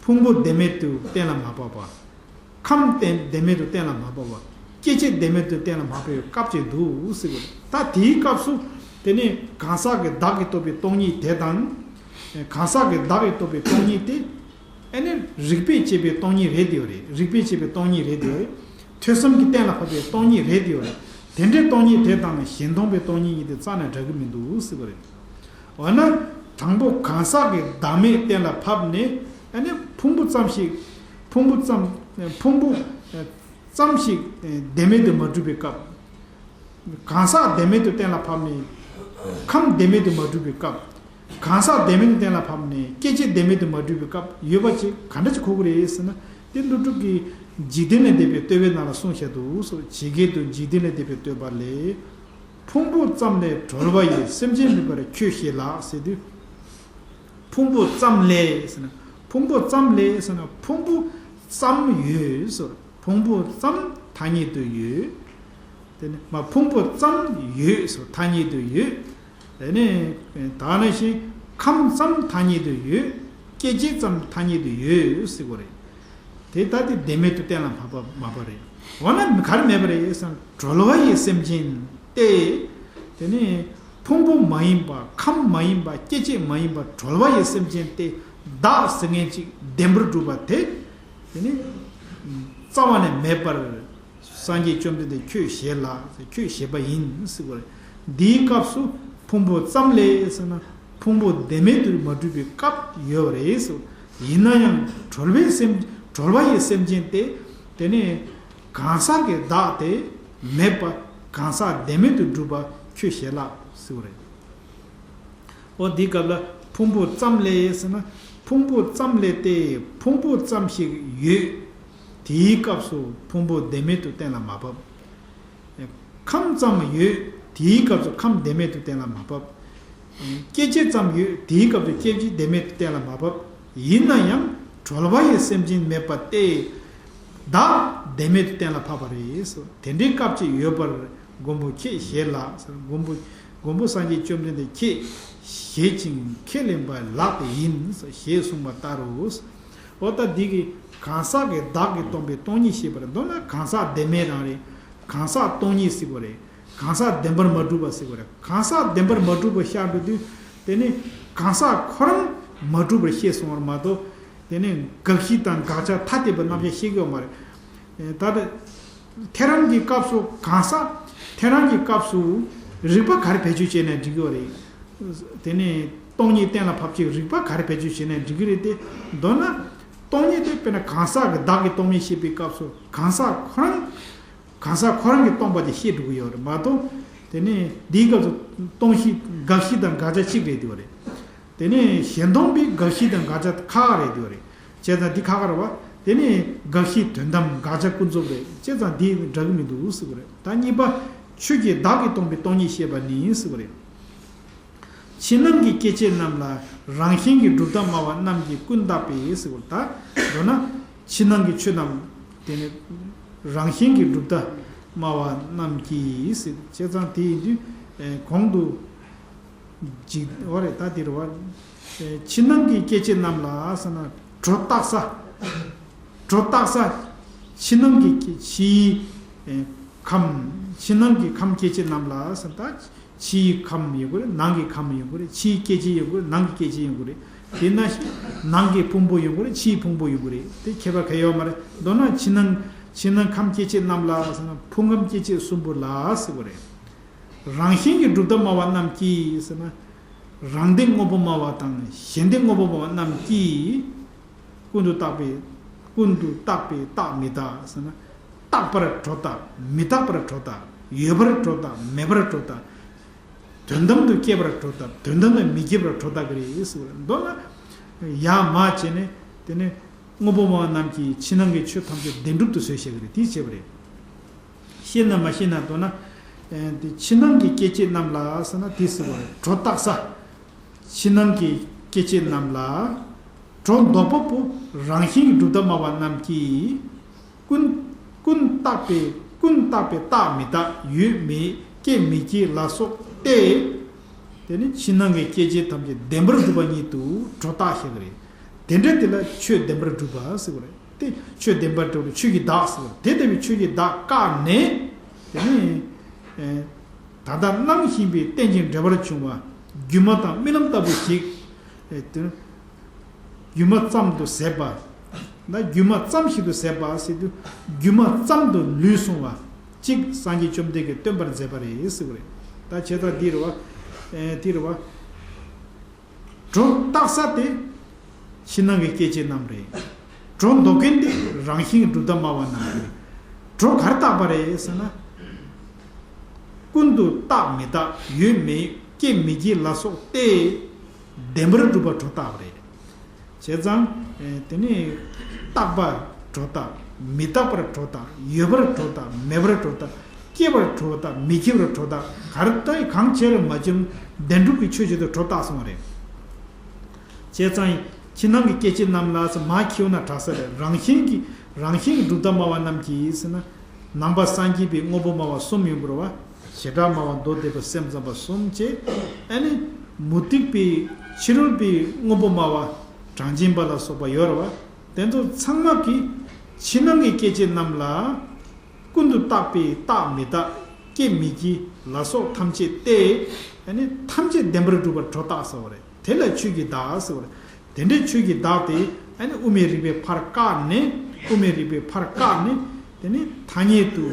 ཕུང་པོ་བདེན་མེད་དུ་གཏན་ལ་མ་ཕབ་པ། ཁམས་བདེན་བདེན་མེད་དུ་གཏན་ལ་མ་ཕབ་པ། སྐྱེ་མཆེད་བདེན་མེད་དུ་གཏན་ལ་མ་ཕབ་པའི་སྐབས་ཅིག་འདུག་ཟེར་གྱི་རེད། ད་དེའི་སྐབས་སུ་དེ་ནི་གང་ཟག་གི་བདག་གིས་རྟོགས་པའི་སྟོང་ཉིད་དེ་དང་། གང་ཟག་གི་བདག་གིས་རྟོགས་པའི་སྟོང་ཉིད་དེ། ཨ་ནི་རིགས་པས་དཔྱད་པའི་སྟོང་ཉིད་རེད་དེ་ཡོད་རེད། རིགས་པས་དཔྱད་པའི་སྟོང་ཉིད་རེད་དེ་ཡོད་རེད། ཐོས་བསམ་གྱིས་གཏན་ལ་ཕབ་པའི་སྟོང་ཉིད་རེད་དེ་ཡོད་རེད། དེ་འདྲའི་སྟོང་ཉིད་དེ་དང་གཞན་སྟོང་པའི་སྟོང་ཉིད་གཉིས་དེ་རྩ་ནས་འདྲ་གི་མི་འདུག་ཟེར་བ་རེད། འོ་ན་དང་པོ་གང་ཟག་གི་བདག་མེད་གཏན་ལ་ཕབ་ནས། ཨ་ནི་ཕུང་པོ་ཙམ་ཞིག་ཕུང་པོ་ཙམ་ཕུང་པོ་ཙམ་ཞིག་བདེན་མེད་དུ་མ་གྲུབ་པའི་སྐབས། གང་ཟག་བདེན་མེད་དུ་གཏན་ལ་ཕབ་ནས། ཁམས་བདེན་མེད་དུ་མ་གྲུབ་པའི་སྐབས། གང་ཟག་བདེན་མེད་དུ་གཏན་ལ་ཕབ་ནས་སྐྱེ་མཆེད་བདེན་མེད་དུ་མ་གྲུབ་པའི་སྐབས་ཡོད་པ་ཅིག་ག་འདྲ་ཅིག་གོ་གི་རེད་ཟེར་ན། དེ་ཀླུ་སྒྲུབ་ཀྱིས་འཇིག་རྟེན་ལས་འདས་པའི་བསྟོད་པའི་ནང་ལ་གསུངས་བཞག་འདུག་ཟེར། ཇི་སྐད་དུ་འཇིག་རྟེན་ལས་འདས་པའི་བསྟོད་པ་ལས། ཕུང་པོ་ཙམ་ལས་གྲོལ་བ་ཡི་སེམས་ཅན་མེད་པར་ཁྱོད་ཞེས་ལགས་ཟེར་དུས། ཕུང་པོ་ཙམ་ལས་ཟེར་ན། ཕུང་པོ་ཙམ་ལས་ཟེར་ན་ཕུང་པོ་ཙམ་ཡོད་ཟེར། ཕུང་པོ་ཙམ་ཐ་སྙད་དུ་ཡོད། དེ་ནི་མ་ཕུང་པོ་ཙམ་ཡོད་ཟེར་ཐ་སྙད་དུ་ཡོད། དེ་ནི་ད་ནང་བཞིན་ཁམས་ཙམ་ཐ་སྙད་དུ་ཡོད། སྐྱེ་མཆེད་ཙམ་ཐ་སྙད་དུ་ཡོད་ཟེར་གོ་རེད། དེ་ལྟ་སྟེ་བདེན་མེད་དུ་གཏན་ལ་ཕབ་པ་མ་པ་རེད། འོ་ན་ག་རེ་མེད་པ་རེད་ཟེར་ན་གྲོལ་བ་ཡི་སེམས་ཅན་ཏེ། དེ་ནི་ཕུང་པོ་མ་ཡིན་པ་ཁམས་མ་ཡིན་པ་སྐྱེ་མཆེད་མ་ཡིན་པ་གྲོལ་བ་ཡི་སེམས་ཅན་ཏེ། བདག་ཟེར་མཁན་ཅིག་བདེན་པར་གྲུབ་པ་དེ། དེ་ནི་རྩ་བ་ནས་མེད་པར། སངས་རྒྱས་བཅོམ་ལྡན་འདས་ཁྱོད་ཞེས་ལ་ཁྱོད་ཞེས་པ་ཡིན་ཟེར་བ་རེད། འདིའི་སྐབས་སུ་ཕུང་པོ་ཙམ་ལས་ཟེར་ན་ཕུང་པོ་བདེན་མེད་དུ་མ་གྲུབ་པའི་སྐབས་ཡོད་རེད་ཟེར། ཡིན་ན་ཡང་གྲོལ་བའི་སེམས་གྲོལ་བ་ཡི་སེམས་ཅན་ཏེ། དེ་ནི་གང་ཟག་གི་བདག་དེ་མེད་པ་གང་ཟག་བདེན་མེད་དུ་གྲུབ་པ་ཁྱོད་ཞེས་ལ་ཟེར་བ་རེད། འོ་འདིའི་སྐབས་ལ་ཕུང་པོ་ཙམ་ལས་ཟེར་ན་ཕུང་པོ་ཙམ་ལས་ཏེ། ཕུང་པོ་ཙམ་ཞིག་ཡོད། དེའི་སྐབས་སུ་ཕུང་པོ་བདེན་མེད་དུ་གཏན་ལ་མ་ཕབ། ཁམས་ཙམ་ཡོད། དེའི་སྐབས་སུ་ཁམས་བདེན་མེད་དུ་གཏན་ལ་མ་ཕབ། སྐྱེ་མཆེད་ཙམ་ཡོད། དེའི་སྐབས་སུ་སྐྱེ་མཆེད་བདེན་མེད་དུ་གཏན་ལ་མ་ཕབ། ཡིན་ན་ཡང་གྲོལ་བ་ཡི་སེམས་ཅན་མེད་པ་སྟེ། བདག་བདེན་མེད་དུ་གཏན་ལ་ཕབ་པ་རེད། དེ་འདྲའི་སྐབས་ཅིག་ཡོད་པར་མགོན་པོ་ཁྱེད་ཞེས་ལགས། མགོན་པོ་མགོན་པོ་སངས་རྒྱས་བཅོམ་ལྡན་འདས་ཁྱེད་ཞེས་བྱ་ཁས་ལེན་པ་ལགས་ཏེ་ཡིན་ཞེས་གསུངས་པ་ལྟར་རོ། འོ་ད་འདི་གི་གང་ཟག་གི་བདག་གིས་སྟོང་པའི་སྟོང་ཉིད་ཤེས་པར་འདོད་ན་གང་ཟག་བདེན་མེད་རང་རེད། གང་ཟག་སྟོང་ཉིད་ཟེར་བ་རེད། གང་ཟག་བདེན་པར་མ་གྲུབ་པ་ཟེར་བ་རེད། གང་ཟག་བདེན་པར་མ་གྲུབ་པ་ཤར་འགྲོ་དུས་དེ་ནི་གང་ཟག་ཁོ་རང་མ་གྲུབ་པར་ཤེས་སོང་བར་མ་གཏོགས་དེ་ནི་དགག་གཞི་དང་དགག་བྱ་ཐ་དད་པའི་རྣམ་གཞག་ཤེས་ཀྱི་ཡོད་མ་རེད། ད་ལྟ་ཐེ་རང་གི་སྐབས་སུ་གང་ཟག་ཐེ་རང་གི་སྐབས་སུ་རིགས་པ་ག་རེ་བེད་སྤྱོད་བྱས་ནས་འགྲིག་གི་ཡོད་རེད། དེ་ནི་སྟོང་ཉིད་གཏན་ལ་ཕབ་ཆེད་རིགས་པ་ག་རེ་བེད་སྤྱོད་བྱས་ནས་འགྲིག་གི་རེད་དེ། མདོར་ན་སྟོང་ཉིད་དེ་དཔེར་ན་གང་ཟག་གི་བདག་གིས་སྟོང་ཉིད་ཤེས་པའི་སྐབས་སུ་གང་ཟག་ཁོ་རང་གང་ཟག་ཁོ་རང་གིས་སྟོང་པ་དེ་ཤེས་འགྲོ་གི་ཡོད་རེད་མ་གཏོགས། དེ་ནི་འདིའི་སྐབས་སུ་སྟོང་གཞི་དགག་གཞི་དང་དགག་བྱ་གཅིག་རེད་དེ་བ་རེད། དེ་ནི་གཞན་སྟོང་པའི་དགག་གཞི་དང་དགག་བྱ་ཁག་ཁག་རེད་དེ་བ་རེད། བྱས་ཙང་འདི་ཁག་ཁག་རེད་བ། དེ་ནི་དགག་གཞི་དོན་དམ་དགག་བྱ་ཀུན་རྫོབ་རེད། བྱས་ཙང་འདི་འདྲ་གི་མི་འདུག་ཟེར་བ་རེད། ད་གཉིས་པ་ཆོས་ཀྱི་བདག་གིས་སྟོང་པའི་སྟོང་ཉིད་ཤེས་པ་ནི་ཟེར་བ་རེད། ཕྱི་ནང་གི་སྐྱེ་མཆེད་རྣམས་ལ་རང་བཞིན་གྱིས་གྲུབ་མཐའ་སྨྲ་བ་རྣམས་ཀྱིས་ཀུན་བརྟགས་པས་ཟེར་བ་ད་མདོར་ན་ཕྱི་ནང་གི་ཆོས་རྣམས་དེ་ནི་རང་བཞིན་གྱིས་གྲུབ་མཐའ་སྨྲ་བ་རྣམས་ཀྱིས་ཟེར། བྱས་ཙང་དེ་ཡིན་དུས་གོང་དུ་འཇིག་འོ་རེད་ད་དེ་རེད་བ། ཕྱི་ནང་གི་སྐྱེ་མཆེད་རྣམས་ལ་ཟེར་ན་སྒྲོ་བཏགས་ས། སྒྲོ་བཏགས་ས། ཕྱི་ནང་གི་ཕྱིའི་ཁམས། ཕྱི་ནང་གི་ཁམས་སྐྱེ་མཆེད་རྣམས་ལ་ཟེར་ད། ཕྱིའི་ཁམས་ཡོད་དགོས་རེད། ནང་གི་ཁམས་ཡོད་དགོས་རེད། ཕྱིའི་སྐྱེ་མཆེད་ཡོད་དགོས་རེད། ནང་གི་སྐྱེ་མཆེད་ཡོད་དགོས་རེད། དེ་ན་ནང་གི་ཕུང་པོ་ཡོད་དགོས་རེད། ཕྱིའི་ཕུང་པོ་ཡོད་དགོས་རེད། དེ་ཁྱད་པར་ག་ཡོད་མ་རེད། མདོར་ན་ཕྱི་ནང་ཕྱི་ནང་ཁམས་སྐྱེ་མཆེད་རྣམས་ལ་ཟེར་ན་ཕུང་ཁམས་སྐྱེ་མཆེད་གསུམ་པོ་ལ་ཟེར་བ་རེད། རང་བཞིན་གྱིས་གྲུབ་མཐའ་སྨྲ་བ་རྣམས་ཀྱིས་ཟེར་ན། རང་སྟེང་དངོས་པོ་སྨྲ་བ་དང་གཞན་སྟེང་དངོས་པོ་སྨྲ་བ་རྣམས་ཀྱིས། ཀུན་ཏུ་བརྟགས་པའི་ཀུན་ཏུ་བརྟགས་པའི་རྟགས་མི་རྟག་ཟེར་ན། རྟག་པར་སྒྲོ་བཏགས། མི་རྟག་པར་སྒྲོ་བཏགས། ཡོད་པར་སྒྲོ་བཏགས། མེད་པར་སྒྲོ་བཏགས། དོན་དམ་དུ་སྐྱེས་པར་སྒྲོ་བཏགས། དོན་དམ་དུ་མི་སྐྱེས་པར་སྒྲོ་བཏགས་ཀྱི་རེད་ཟེར་བ་རེད། མདོར་ན་ཡར་མར་བྱས་ནས་དེ་ནས་དངོས་པོ་སྨྲ་བ་རྣམས་ཀྱིས་ཕྱི་ནང་གི་ཆོས་ཐམས་ཅད་བདེན་གྲུབ་ཏུ་བཟོས་བཞག་གི་རེད། དེ་བྱས་པ་རེད། ཤེས་ན་མ་ཤེས་ན་མདོར་ན། དེ་ཕྱི་ནང་གི་སྐྱེ་མཆེད་རྣམས་ལ་ཟེར་ན་དེ་ཟེར་བ་རེད། སྒྲོ་བཏགས་ས། ཕྱི་ནང་གི་སྐྱེ་མཆེད་རྣམས་ལ། སྒྲོ་འདོགས་པ་པོ་རང་བཞིན་གྱིས་གྲུབ་མཐའ་སྨྲ་བ་རྣམས་ཀྱིས། ཀུན་ཀུན་བརྟགས་པའི་ཀུན་བརྟགས་པའི་རྟགས་མི་རྟག་ཡོད་མེད་སྐྱེ་མི་སྐྱེ་ལ་སོགས་ཏེ། དེ་ནི་ཕྱི་ནང་གི་སྐྱེ་མཆེད་ཐམས་ཅད་བདེན་པར་གྲུབ་པ་ཉིད་དུ་སྒྲོ་བཏགས་ཤེས་ཀྱི་རེད། དེ་འདྲ་དེ་ལ་ཆོས་བདེན་པར་གྲུབ་པ་ཟེར་བ་རེད། དེ་ཆོས་བདེན་པར་གྲུབ་པ་ཆོས་ཀྱི་བདག་ཟེར་བ་རེད། དེ་ལྟ་བུའི་ཆོས་ཀྱི་བདག་བཀག་ནས། དེ་ནི། ད་ལྟ་སྣང་བཞིན་པའི་རྟེན་ཅིང་འབྲེལ་པར་འབྱུང་བ། སྒྱུ་མ་དང་རྨི་ལམ་ལྟ་བུ་ཞིག་ཨེ་དེ་སྒྱུ་མ་ཙམ་དུ་ཟད་པ། ན་སྒྱུ་མ་ཙམ་ཞིག་ཏུ་ཟད་པ་ཟེར་དུས་སྒྱུ་མ་ཙམ་དུ་ལུས་སོང་བ་གཅིག་སངས་རྒྱས་བཅོམ་ལྡན་གྱིས་སྟོན་པར་མཛད་པ་རེད་ཟེར་བ་རེད། ད་བྱས་ཙང་འདི་རེད་བ། ཨེ་འདི་རེད་བ། སྒྲོ་བཏགས་ས་དེ་ཕྱི་ནང་གི་སྐྱེ་མཆེད་རྣམས་རེད། སྒྲོ་འདོགས་མཁན་དེ་རང་བཞིན་གྱིས་གྲུབ་མཐའ་སྨྲ་བ་རྣམས་རེད། སྒྲོ་ག་རེ་བཏགས་པ་རེད་ཟེར་ན། ཀུན་ཏུ་བརྟགས་མི་རྟག་ཡོད་མེད་སྐྱེ་མི་སྐྱེ་ལ་སོགས་ཏེ། བདེན་པར་གྲུབ་པ་སྒྲོ་བཏགས་པ་རེད། བྱས་ཙང་། ཨེ། དེ་ནི་རྟག་པ་སྒྲོ་བཏགས། མི་རྟག་པར་སྒྲོ་བཏགས། ཡོད་པར་སྒྲོ་བཏགས། མེད་པར་སྒྲོ་བཏགས། སྐྱེ་བར་སྒྲོ་བཏགས། མི་སྐྱེ་བར་སྒྲོ་བཏགས། ག་རེ་ལྟ་ཡི་གང་བྱས་རུང་མ་བྱུང་བདེན་གྲུབ་ཀྱི་ཆོས་ཅིག་ཏུ་སྒྲོ་བཏགས་སོང་བ་རེད། བྱས་ཙང་ཕྱི་ནང་གི་སྐྱེ་མཆེད་རྣམས་ལ་ཟེར་མ་ཁྱེའུ་ན་གྲགས་ས་རེད། རང་བཞིན་གྱི་རང་བཞིན་གྱི་གྲུབ་མཐའ་སྨྲ་བ་རྣམས་ཀྱིས་ཟེར་ན། ནང་པ་སངས་རྒྱས་པའི་དངོས་པོ་སྨྲ་བ་གསུམ་ཡོད་པ་རེད་བ། བྱེ་བྲག་སྨྲ་བ་མདོ་སྡེ་པ་སེམས་ཙམ་པ་གསུམ་བཅས། ཨ་ནི་མུ་སྟེགས་པའི་ཕྱི་རོལ་པའི་དངོས་པོ་སྨྲ་བ་གྲངས་ཅན་པ་ལ་སོགས་པ་ཡོད་རེད་བ། དེ་ཚོ་ཚང་མ་གིས་ཕྱི་ནང་གི་སྐྱེ་མཆེད་རྣམས་ལ་ཀུན་ཏུ་བརྟགས་པའི་རྟག་མི་རྟག་སྐྱེ་མི་སྐྱེ་ལ་སོགས་ཐམས་ཅད་དེ། ཨ་ནི་ཐམས་ཅད་བདེན་པར་གྲུབ་པར་སྒྲོ་བཏགས་ཟེར་བ་རེད། དེ་ལ་ཆོས་ཀྱི་བདག་ཟེར་བ་རེད། དེ་འདྲའི་ཆོས་ཀྱི་བདག་དེ་ཨ་ནི་དབུ་མའི་རིགས་པའི་ཕར་བཀག་ནས། དབུ་མའི་རིགས་པའི་ཕར་བཀག་ནས། དེ་ནི་ཐ་སྙད་དུ་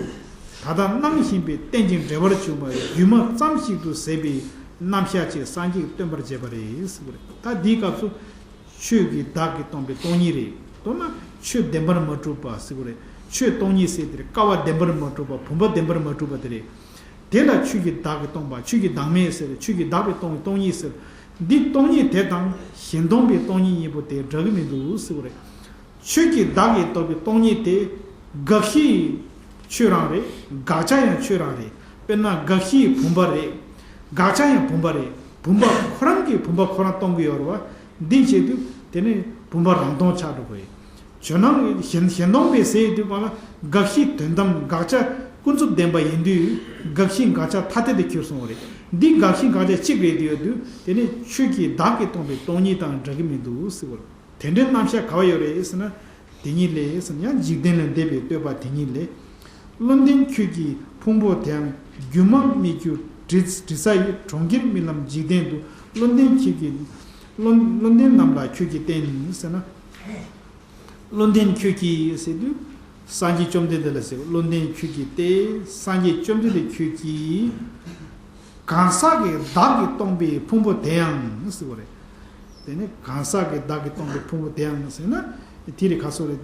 ད་ལྟ་སྣང་བཞིན་པའི་རྟེན་ཅིང་འབྲེལ་བར་འབྱུང་བ་སྒྱུ་མ་ཙམ་ཞིག་ཏུ་ཟད་པའི་རྣམ་གཞག་ཅིག་སངས་རྒྱས་ཀྱིས་སྟོན་པར་བྱས་པ་རེད་ཟེར་བ་རེད། ད་འདིའི་སྐབས་སུ་ཆོས་ཀྱི་བདག་གིས་སྟོང་པའི་སྟོང་ཉིད་རེད། མདོར་ན་ཆོས་བདེན་པར་མ་གྲུབ་པ་ཟེར་བ་རེད། ཆོས་སྟོང་ཉིད་ཟེར་དེ་རེད། ཀ་བ་བདེན་པར་མ་གྲུབ་པ། བུམ་པ་བདེན་པར་མ་གྲུབ་པ་དེ་རེད། དེ་ལ་ཆོས་ཀྱི་བདག་གིས་སྟོང་པ། ཆོས་ཀྱི་བདག་མེད་ཟེར། ཆོས་ཀྱི་བདག་པས་སྟོང་བའི་སྟོང་ཉིད་ཟེར། འདི་སྟོང་ཉིད་དེ་དང་གཞན་སྟོང་པའི་སྟོང་ཉིད་གཉིས་པོ་དེ་འདྲ་གི་མི་འདུག་ཟེར་བ་རེད། ཆོས་ཀྱི་བདག་གིས་རྟོགས་པའི་སྟོང་ཉིད་དེ། དགག་གཞི་ཆོས་རང་རེད། དགག་བྱ་ཡང་ཆོས་རང་རེད། དཔེར་ན་དགག་གཞི་བུམ་པ་རེད། དགག་བྱ་ཡང་བུམ་པ་རེད། བུམ་པ་ཁོ་རང་གིས་བུམ་པ་ཁོ་རང་སྟོང་གི་ཡོད་རེད་བ། འདི་བྱེད་དུས་དེ་ནི་བུམ་པ་རང་སྟོང་ཆགས་འགྲོ་གི་རེད། ཇོ་ནང་གཞན་གཞན་སྟོང་པའི་ཟེར་དུས་གང་ལ་དགག་གཞི་དོན་དམ་དགག་བྱ་ཀུན་རྫོབ་བདེན་པ་ཡིན་དུས། དགག་གཞི་དགག་བྱ་ཐ་དད་དུ་གྱུར་སོང་བ་རེད། འདི་དགག་གཞི་དགག་བྱ་གཅིག་རེད་དུ་ཡོད་དུས། དེ་ནི་ཆོས་ཀྱི་བདག་གིས་སྟོང་པའི་སྟོང་ཉིད་དང་འདྲ་གི་མི་འདུག་ཟེར་བ་རེད། དེ་འདྲའི་རྣམ་གཞག་ག་བ་ཡོད་རེད་ཟེར་ན། དེ་ཉིད་ལས་ཟེར་ན། ཡང་འཇིག་རྟེན་ལས་འདས་པའི་བསྟོད་པ་དེ་ཉིད་ལས། བློ་ལྡན་ཁྱོད་ཀྱི་ཕུང་པོ་དེའང་། སྒྱུ་མ་སྨིག་རྒྱུ་དྲི་དྲི་ས་ཡི། གྲོང་ཁྱེར་རྨི་ལམ་འཇིག་རྟེན་དུ། བློ་ལྡན་ཁྱོད་ཀྱིས། བློ་བློ་ལྡན་རྣམས་ལ་ཁྱོད་ཀྱིས་བསྟན་ཟེར་ན། བློ་ལྡན་ཁྱོད་ཀྱིས་ཟེར་དུས། སངས་རྒྱས་བཅོམ་ལྡན་འདས་ལ་ཟེར། བློ་ལྡན་ཁྱོད་ཀྱིས་ཏེ། སངས་རྒྱས་བཅོམ་ལྡན་འདས་ཁྱོད་ཀྱིས། གང་ཟག་གི་བདག་གིས་སྟོང་པའི་ཕུང་པོ་དེའང་ཟེར་བ་རེད། དེ་ནི་གང་ཟག་གི་བདག་གིས་སྟོང་པའི་ཕུང་པོ་དེའང་ཟེར་ན། དེ་རེད། ག་སོགས་རེད།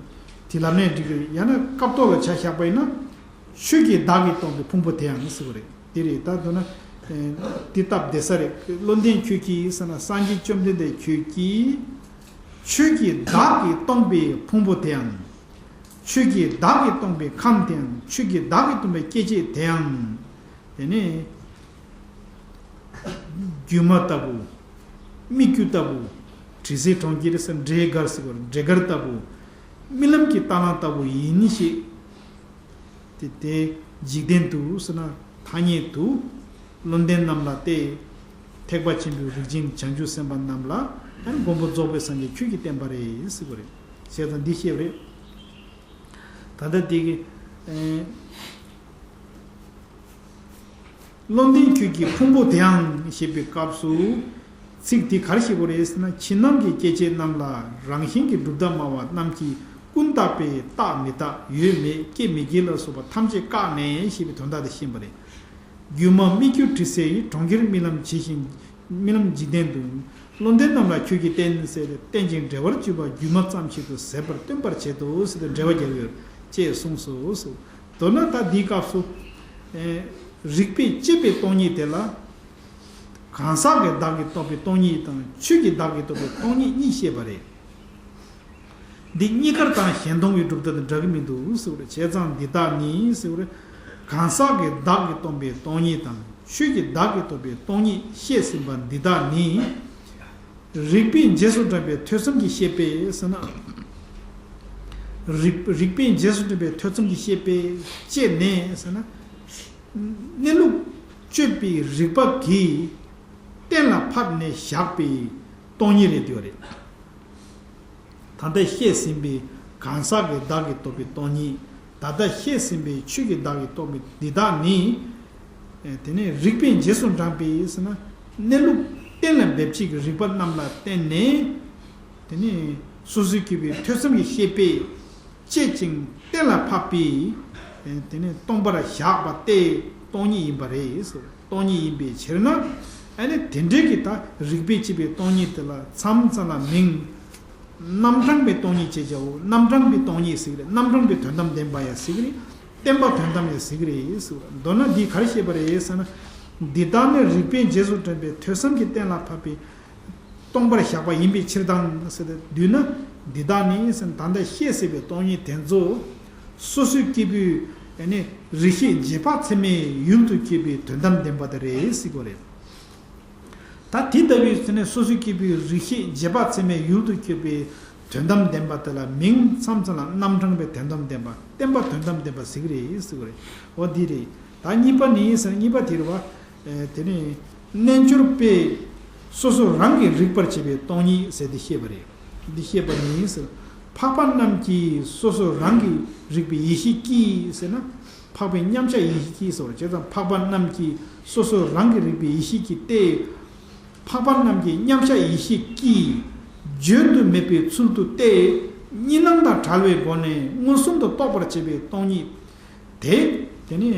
དེ་ལབ་ནས་འགྲིག་གི་རེད། ཡང་ན་སྐབས་ཐོག་ལ་ཆ་བཞག་པ་ཡིན་ན། ཆོས་ཀྱི་བདག་གིས་སྟོང་པའི་ཕུང་པོ་དེའང་ཟེར་བ་རེད། དེ་རེད། ད་མདོར་ན། ཨེ། དེ་སྟབས་བདེ་ས་རེད། བློ་ལྡན་ཁྱོད་ཀྱིས་ཟེར་ན། སངས་རྒྱས་བཅོམ་ལྡན་འདས་ཁྱོད་ཀྱིས། ཆོས་ཀྱི་བདག་གིས་སྟོང་པའི་ཕུང་པོ་དེའང་། ཆོས་ཀྱི་བདག་གིས་སྟོང་པའི་ཁམས་དེའང་། ཆོས་ཀྱི་བདག་གིས་སྟོང་པའི་སྐྱེ་མཆེད་དེའང་། དེ་ནི་སྒྱུ་མ་ལྟ་བུ། སྨིག་རྒྱུ་ལྟ་བུ། དྲི་ཟའི་གྲོང་ཁྱེར་ཟེར། འབྲས་དཀར་ཟེར་བ། འབྲས་དཀར་ལྟ་བུ། རྨི་ལམ་གྱི་རྟ་གླང་ལྟ་བུ་ཡིན་ཞེས། དེ་དེ་འཇིག་རྟེན་དུ་ཟེར་ན། ཐ་སྙད་དུ་བློ་ལྡན་རྣམས་ལ་སྟེ། ཐེག་པ་ཆེན་པོའི་རིགས་ཅན་བྱང་ཆུབ་སེམས་དཔའ་རྣམས་ལ། ཨ་ནི་མགོན་པོ་རྫོགས་པའི་སངས་རྒྱས་ཁྱོད་ཀྱིས་བསྟན་པ་རེད་ཟེར་བ་རེད། བྱས་ཙང་འདི་བཤད་པ་རེད། ད་ལྟ་འདི་གི། ཨེ། བློ་ལྡན་ཁྱོད་ཀྱི་ཕུང་པོ་དེའང་ཞེས་པའི་སྐབས་སུ། ཚིག་འདི་ག་རེ་བཤད་དགོས་རེད་ཟེར་ན། ཕྱི་ནང་གི་སྐྱེ་མཆེད་རྣམས་ལ་རང་བཞིན་གྱིས་གྲུབ་མཐའ་སྨྲ་བ་རྣམས་ཀྱིས་ཀུན་བརྟགས་པའི་རྟག་མི་རྟག་ཡོད་མེད་སྐྱེ་མི་སྐྱེ་ལ་སོགས་པ་ཐམས་ཅད་བཀག་ནས་ཞེས་པའི་དོན་དག་དེ་ཤེས་པ་རེད། སྒྱུ་མ་སྨིག་རྒྱུ་དྲི་ཟའི་ཡི། གྲོང་ཁྱེར་རྨི་ལམ་ཇི་བཞིན། རྨི་ལམ་འཇིག་རྟེན་དུ། བློ་ལྡན་རྣམས་ལ་ཁྱོད་ཀྱིས་བསྟན་ཟེར་ཏེ། རྟེན་ཅིང་འབྲེལ་བར་གྱུར་པ་སྒྱུ་མ་ཙམ་ཞིག་ཏུ་ཟད་པར་སྟོན་པར་བྱེད་དོ་ཟེར་ཏེ་འགྲེལ་བ་རྒྱག་ཡོད་ཅེས་གསུངས་སོ། མདོར་ན་ད་འདིའི་སྐབས་སུ། ཨེ། རིགས་པས་དཔྱད་པའི་སྟོང་ཉིད་དེ་ལ། གང་ཟག་གི་བདག་གིས་རྟོགས་པའི་སྟོང་ཉིད་དང་། ཆོས་ཀྱི་བདག་གིས་རྟོགས་པའི་སྟོང་ཉིད་གཉིས་བཤད་པ་རེད། འདི་གཉིས་ཀར་ད་གཞན་སྟོང་པའི་གྲུབ་མཐའ་དང་འདྲ་གི་མི་འདུག་ཟེར་བ་རེད། བྱས་ཙང་འདི་དག་ནི་ཟེར་བ་རེད། གང་ཟག་གི་བདག་གིས་སྟོང་པའི་སྟོང་ཉིད་དང་། ཆོས་ཀྱི་བདག་གིས་རྟོགས་པའི་སྟོང་ཉིད་བཤད་ཟིན་པ་འདི་དག་ནི། རིགས་པས་རྗེས་སུ་འབྲངས་པའི་ཐོས་བསམ་གྱིས་བཤད་པས་ཟེར་ན། རིགས་རིགས་པས་རྗེས་སུ་འབྲངས་པའི་ཐོས་བསམ་གྱིས་བཤད་པས་དཔྱད་ནས་ཟེར་ན། གནས་ལུགས་དཔྱོད་པའི་རིག་པ་གིས་གཏན་ལ་ཕབ་ནས་བཞག་པའི་སྟོང་ཉིད་རེད་འདུག་རེད། ད་ལྟ་བཤད་ཟིན་པའི་གང་ཟག་གི་བདག་གིས་རྟོགས་པའི་སྟོང་ཉིད། ད་ལྟ་བཤད་ཟིན་པའི་ཆོས་ཀྱི་བདག་གིས་རྟོགས་པའི་འདི་དག་ནི། དེ་ནས་རིགས་པས་རྗེས་སུ་འབྲངས་པའི་ཟེར་ན། གནས་ལུགས་གཏན་ལ་འབེབས་བྱེད་ཀྱི་རིགས་པ་རྣམས་ལ་བརྟེན་ནས། དེ་ནས་སོ་སོས་གྱུར་པའི་ཐོས་བསམ་གྱིས་ཤེས་པས་དཔྱད་ཅིང་གཏན་ལ་ཕབ་པས། དེ་ནས་སྟོང་པར་བཞག་པ་སྟེ་སྟོང་ཉིད་ཡིན་པ་རེད། སྟོང་ཉིད་ཡིན་པའི་ཕྱིར་ན། ཨ་ནི་དེ་འདྲའི་གི་ད་རིགས་པས་དཔྱད་པའི་སྟོང་ཉིད་དེ་ལ་མཚམས་མཚམས་ལ་མིང་། རྣམ་གྲངས་པའི་སྟོང་ཉིད་ཅེས་བྱའོ། རྣམ་གྲངས་པའི་སྟོང་ཉིད་ཟེར་གི་རེད། རྣམ་གྲངས་པའི་དོན་དམ་བདེན་པ་ཡང་ཟེར་གི་རེད། བརྟན་པ་དོན་དམ་ཡང་ཟེར་གི་རེད་ཟེར་བ། མདོར་ན་འདིས་ག་རེ་བཤད་པ་རེད་ཟེར་ན། འདི་དག་ནི་རིགས་པས་རྗེས་སུ་འབྲངས་པའི་ཐོས་བསམ་གྱིས་གཏན་ལ་ཕབ་པའི་ སྟོང་པར་བཞག་པ་ཡིན་པའི་ཕྱིར་དང་ཟེར་ཏེ་བསྡུས་ན། འདི་དག་ནི་ཟེར་ད་ལྟ་བཤད་ཟིན་པའི་སྟོང་ཉིད་དེ་ཚོ་སོ་སོའི་སྐྱེས་བུའི་ཨ་ནི་རིགས་ཤེས་རྗེས་དཔག་ཚད་མའི་ཡུལ་དུ་གྱུར་པའི་དོན་དམ་བདེན་པ་དེ་རེད་ཟེར་གོ་རེད། ད་དེ་ལྟ་བུའི་ཚེ་ནས་སོ་སོའི་སྐྱེས་བུའི་རིགས་ཤེས་རྗེས་དཔག་ཚད་མའི་ཡུལ་དུ་གྱུར་པའི་དོན་དམ་བདེན་པ་དེ་ལ་མིང་མཚམས་མཚམས་ལ་རྣམ་གྲངས་པའི་དོན་དམ་བདེན་པ། བརྟན་པ་དོན་དམ་བདེན་པ་ཟེར་གྱི་རེད་ཟེར་གྱི་རེད། འོ་འདི་རེད། ད་གཉིས་པ་ནི་ཟེར་གཉིས་པ་དེ་རེད་བ། ཨེ་དེ་ནི་རྣལ་འབྱོར་པས་སོ་སོ་རང་གིས་རིག་པར་བྱེད་པའི་སྟོང་ཉིད་ཟེར་ཏེ་བཤད་པ་རེད། འདི་བཤད་པ་ནི་ཟེར། འཕགས་པ་རྣམས་ཀྱིས་སོ་སོ་རང་གིས་རིག་པའི་ཡེ་ཤེས་ཀྱིས་ཟེར་ན། འཕགས་པའི་མཉམ་གཞག་ཡེ་ཤེས་ཀྱིས་ཟེར་བ་བྱས་ཙང་། འཕགས་པ་རྣམས་ཀྱིས་སོ་སོ་རང་གིས་རིག་པའི་ཡེ་ཤེས་ཀྱིས་ཏེ། འཕགས་པ་རྣམས་ཀྱི་མཉམ་གཞག་ཡེ་ཤེས་ཀྱིས་བརྗོད་དུ་མེད་པའི་ཚུལ་དུ་སྟེ། གཉིས་སྣང་དང་བྲལ་བའི་སྒོ་ནས་མངོན་སུམ་དུ་རྟོགས་པར་བྱེད་པའི་སྟོང་ཉིད་དེ། དེ་ནི་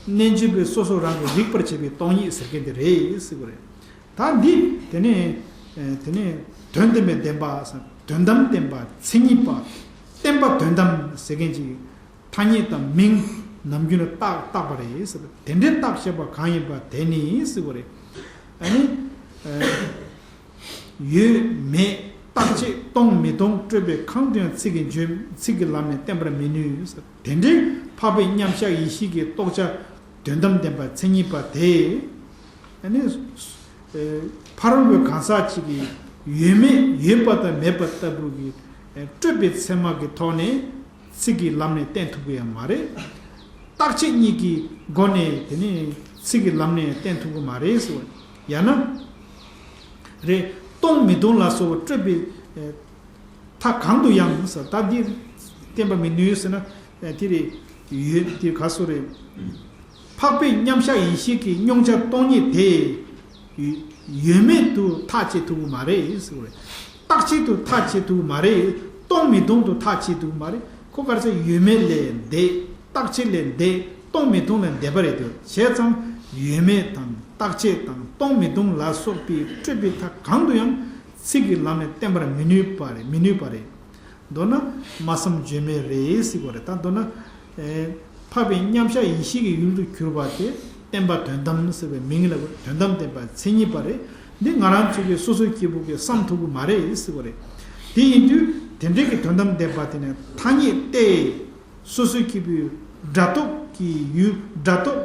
རྣལ་འབྱོར་པས་སོ་སོ་རང་གིས་རིག་པར་བྱེད་པའི་སྟོང་ཉིད་ཟེར་མཁན་དེ་རེད་ཟེར་གྱི་རེད། ད་འདི་དེ་ནི་དེ་ནི་དོན་བདེན་པའི་བདེན་པ། དོན་དམ་བདེན་པ། མཚན་ཉིད་པ། བརྟན་པ་དོན་དམ་ཟེར་མཁན་ཅིག་ཐ་སྙད་དང་མིང་ནམ་རྒྱུན་ལ་བཏགས་བཏགས་པ་རེད་ཟེར། དེ་འདྲའི་བཏགས་བཞག་པ་གང་ཡིན་པ་དེ་ནི་ཟེར་བ་རེད། ཨ་ནི། ཨ། ཡོད་མེད་རྟག་ཆད་སྟོང་མི་སྟོང་སྤྲོས་པའི་གང་དུ་ཡང་ཚིག་གིས་བརྗོད། ཚིག་གི་ལམ་ནས་བསྟན་པར་མི་ནུས་ཟེར། དེ་འདྲའི་འཕགས་པའི་མཉམ་གཞག་ཡེ་ཤེས་ཀྱི་རྟོགས་བྱ་དོན་དམ་བདེན་པ་མཚན་ཉིད་པ་དེ། ཨ་ནི། ཨ། ཕ་རོལ་པོའི་གང་ཟག་ཅིག་གིས་ཡོད་མེད་ཡོད་པ་དང་མེད་པ་ལྟ་བུ་གི་སྤྲོས་པའི་ཚད་མ་གི་ཐོག་ནས་ཚིག་གི་ལམ་ནས་བསྟན་ཐུབ་ཀྱི་ཡང་མ་རེད། རྟག་ཆད་གཉིས་ཀྱི་སྒོ་ནས་དེ་ནས་ཚིག་གི་ལམ་ནས་བསྟན་ཐུབ་ཀྱི་མ་རེད་ཟེར། ཡང་ན། རེད། སྟོང་མི་སྟོང་ལ་སོགས་པ་སྤྲོས་པའི་མཐའ་གང་དུ་ཡང་ཟེར། ད་འདི་བསྟན་པར་མི་ནུས་ཟེར་ན། དེ་རེད། ཡོད་དེ་ག་སོ་རེད། འཕགས་པའི་མཉམ་གཞག་ཡེ་ཤེས་ཀྱི་མྱོང་བྱ་སྟོང་ཉིད་དེ། ཡོད་མེད་དུ་ཐག་བཅད་ཐུབ་ཀྱི་མ་རེད་ཟེར་བ་རེད། རྟག་ཆད་དུ་ཐག་བཅད་ཐུབ་ཀྱི་མ་རེད། སྟོང་མི་སྟོང་དུ་ཐག་བཅད་ཐུབ་ཀྱི་མ་རེད། ཁོ་ག་རེ་ཟེར། ཡོད་མེད་ལས་འདས། རྟག་ཆད་ལས་འདས། སྟོང་མི་སྟོང་ལས་འདས་པ་རེད་དེ། བྱས་ཙང་ཡོད་མེད་དང་རྟག་ཆད་དང་སྟོང་མི་སྟོང་ལ་སོགས་པའི་སྤྲོས་པའི་མཐའ་གང་དུ་ཡང་ཚིག་གི་ལམ་ནས་བསྟན་པར་མི་ནུས་པ་རེད། མི་ནུས་པ་རེད། མདོར་ན་སྨྲ་བསམ་བརྗོད་མེད་རེད་ཟེར་བ་རེད། ད་མདོར་ན། ཨེ། འཕགས་པའི་མཉམ་གཞག་ཡེ་ཤེས་ཀྱི་ཡུལ་དུ་གྱུར་པ་དེ་བརྟན་པ་དོན་དམ་ཟེར་བའི་མིང་ལ་དོན་དམ་བརྟན་པ་མཚན་ཉིད་པ་རེད། འདི་ང་རང་ཚོ་གི་སོ་སོའི་སྐྱེས་བུ་གིས་བསམ་ཐུབ་ཀྱི་མ་རེད་ཟེར་བ་རེད། དེ་ཡིན་དུས་དེ་འདྲའི་གི་དོན་དམ་བརྟན་པ་དེ་ནི་ཐ་སྙད་དེ། སོ་སོའི་སྐྱེས་བུའི་སྒྲ་རྟོག་གི་ཡུལ། སྒྲ་རྟོག་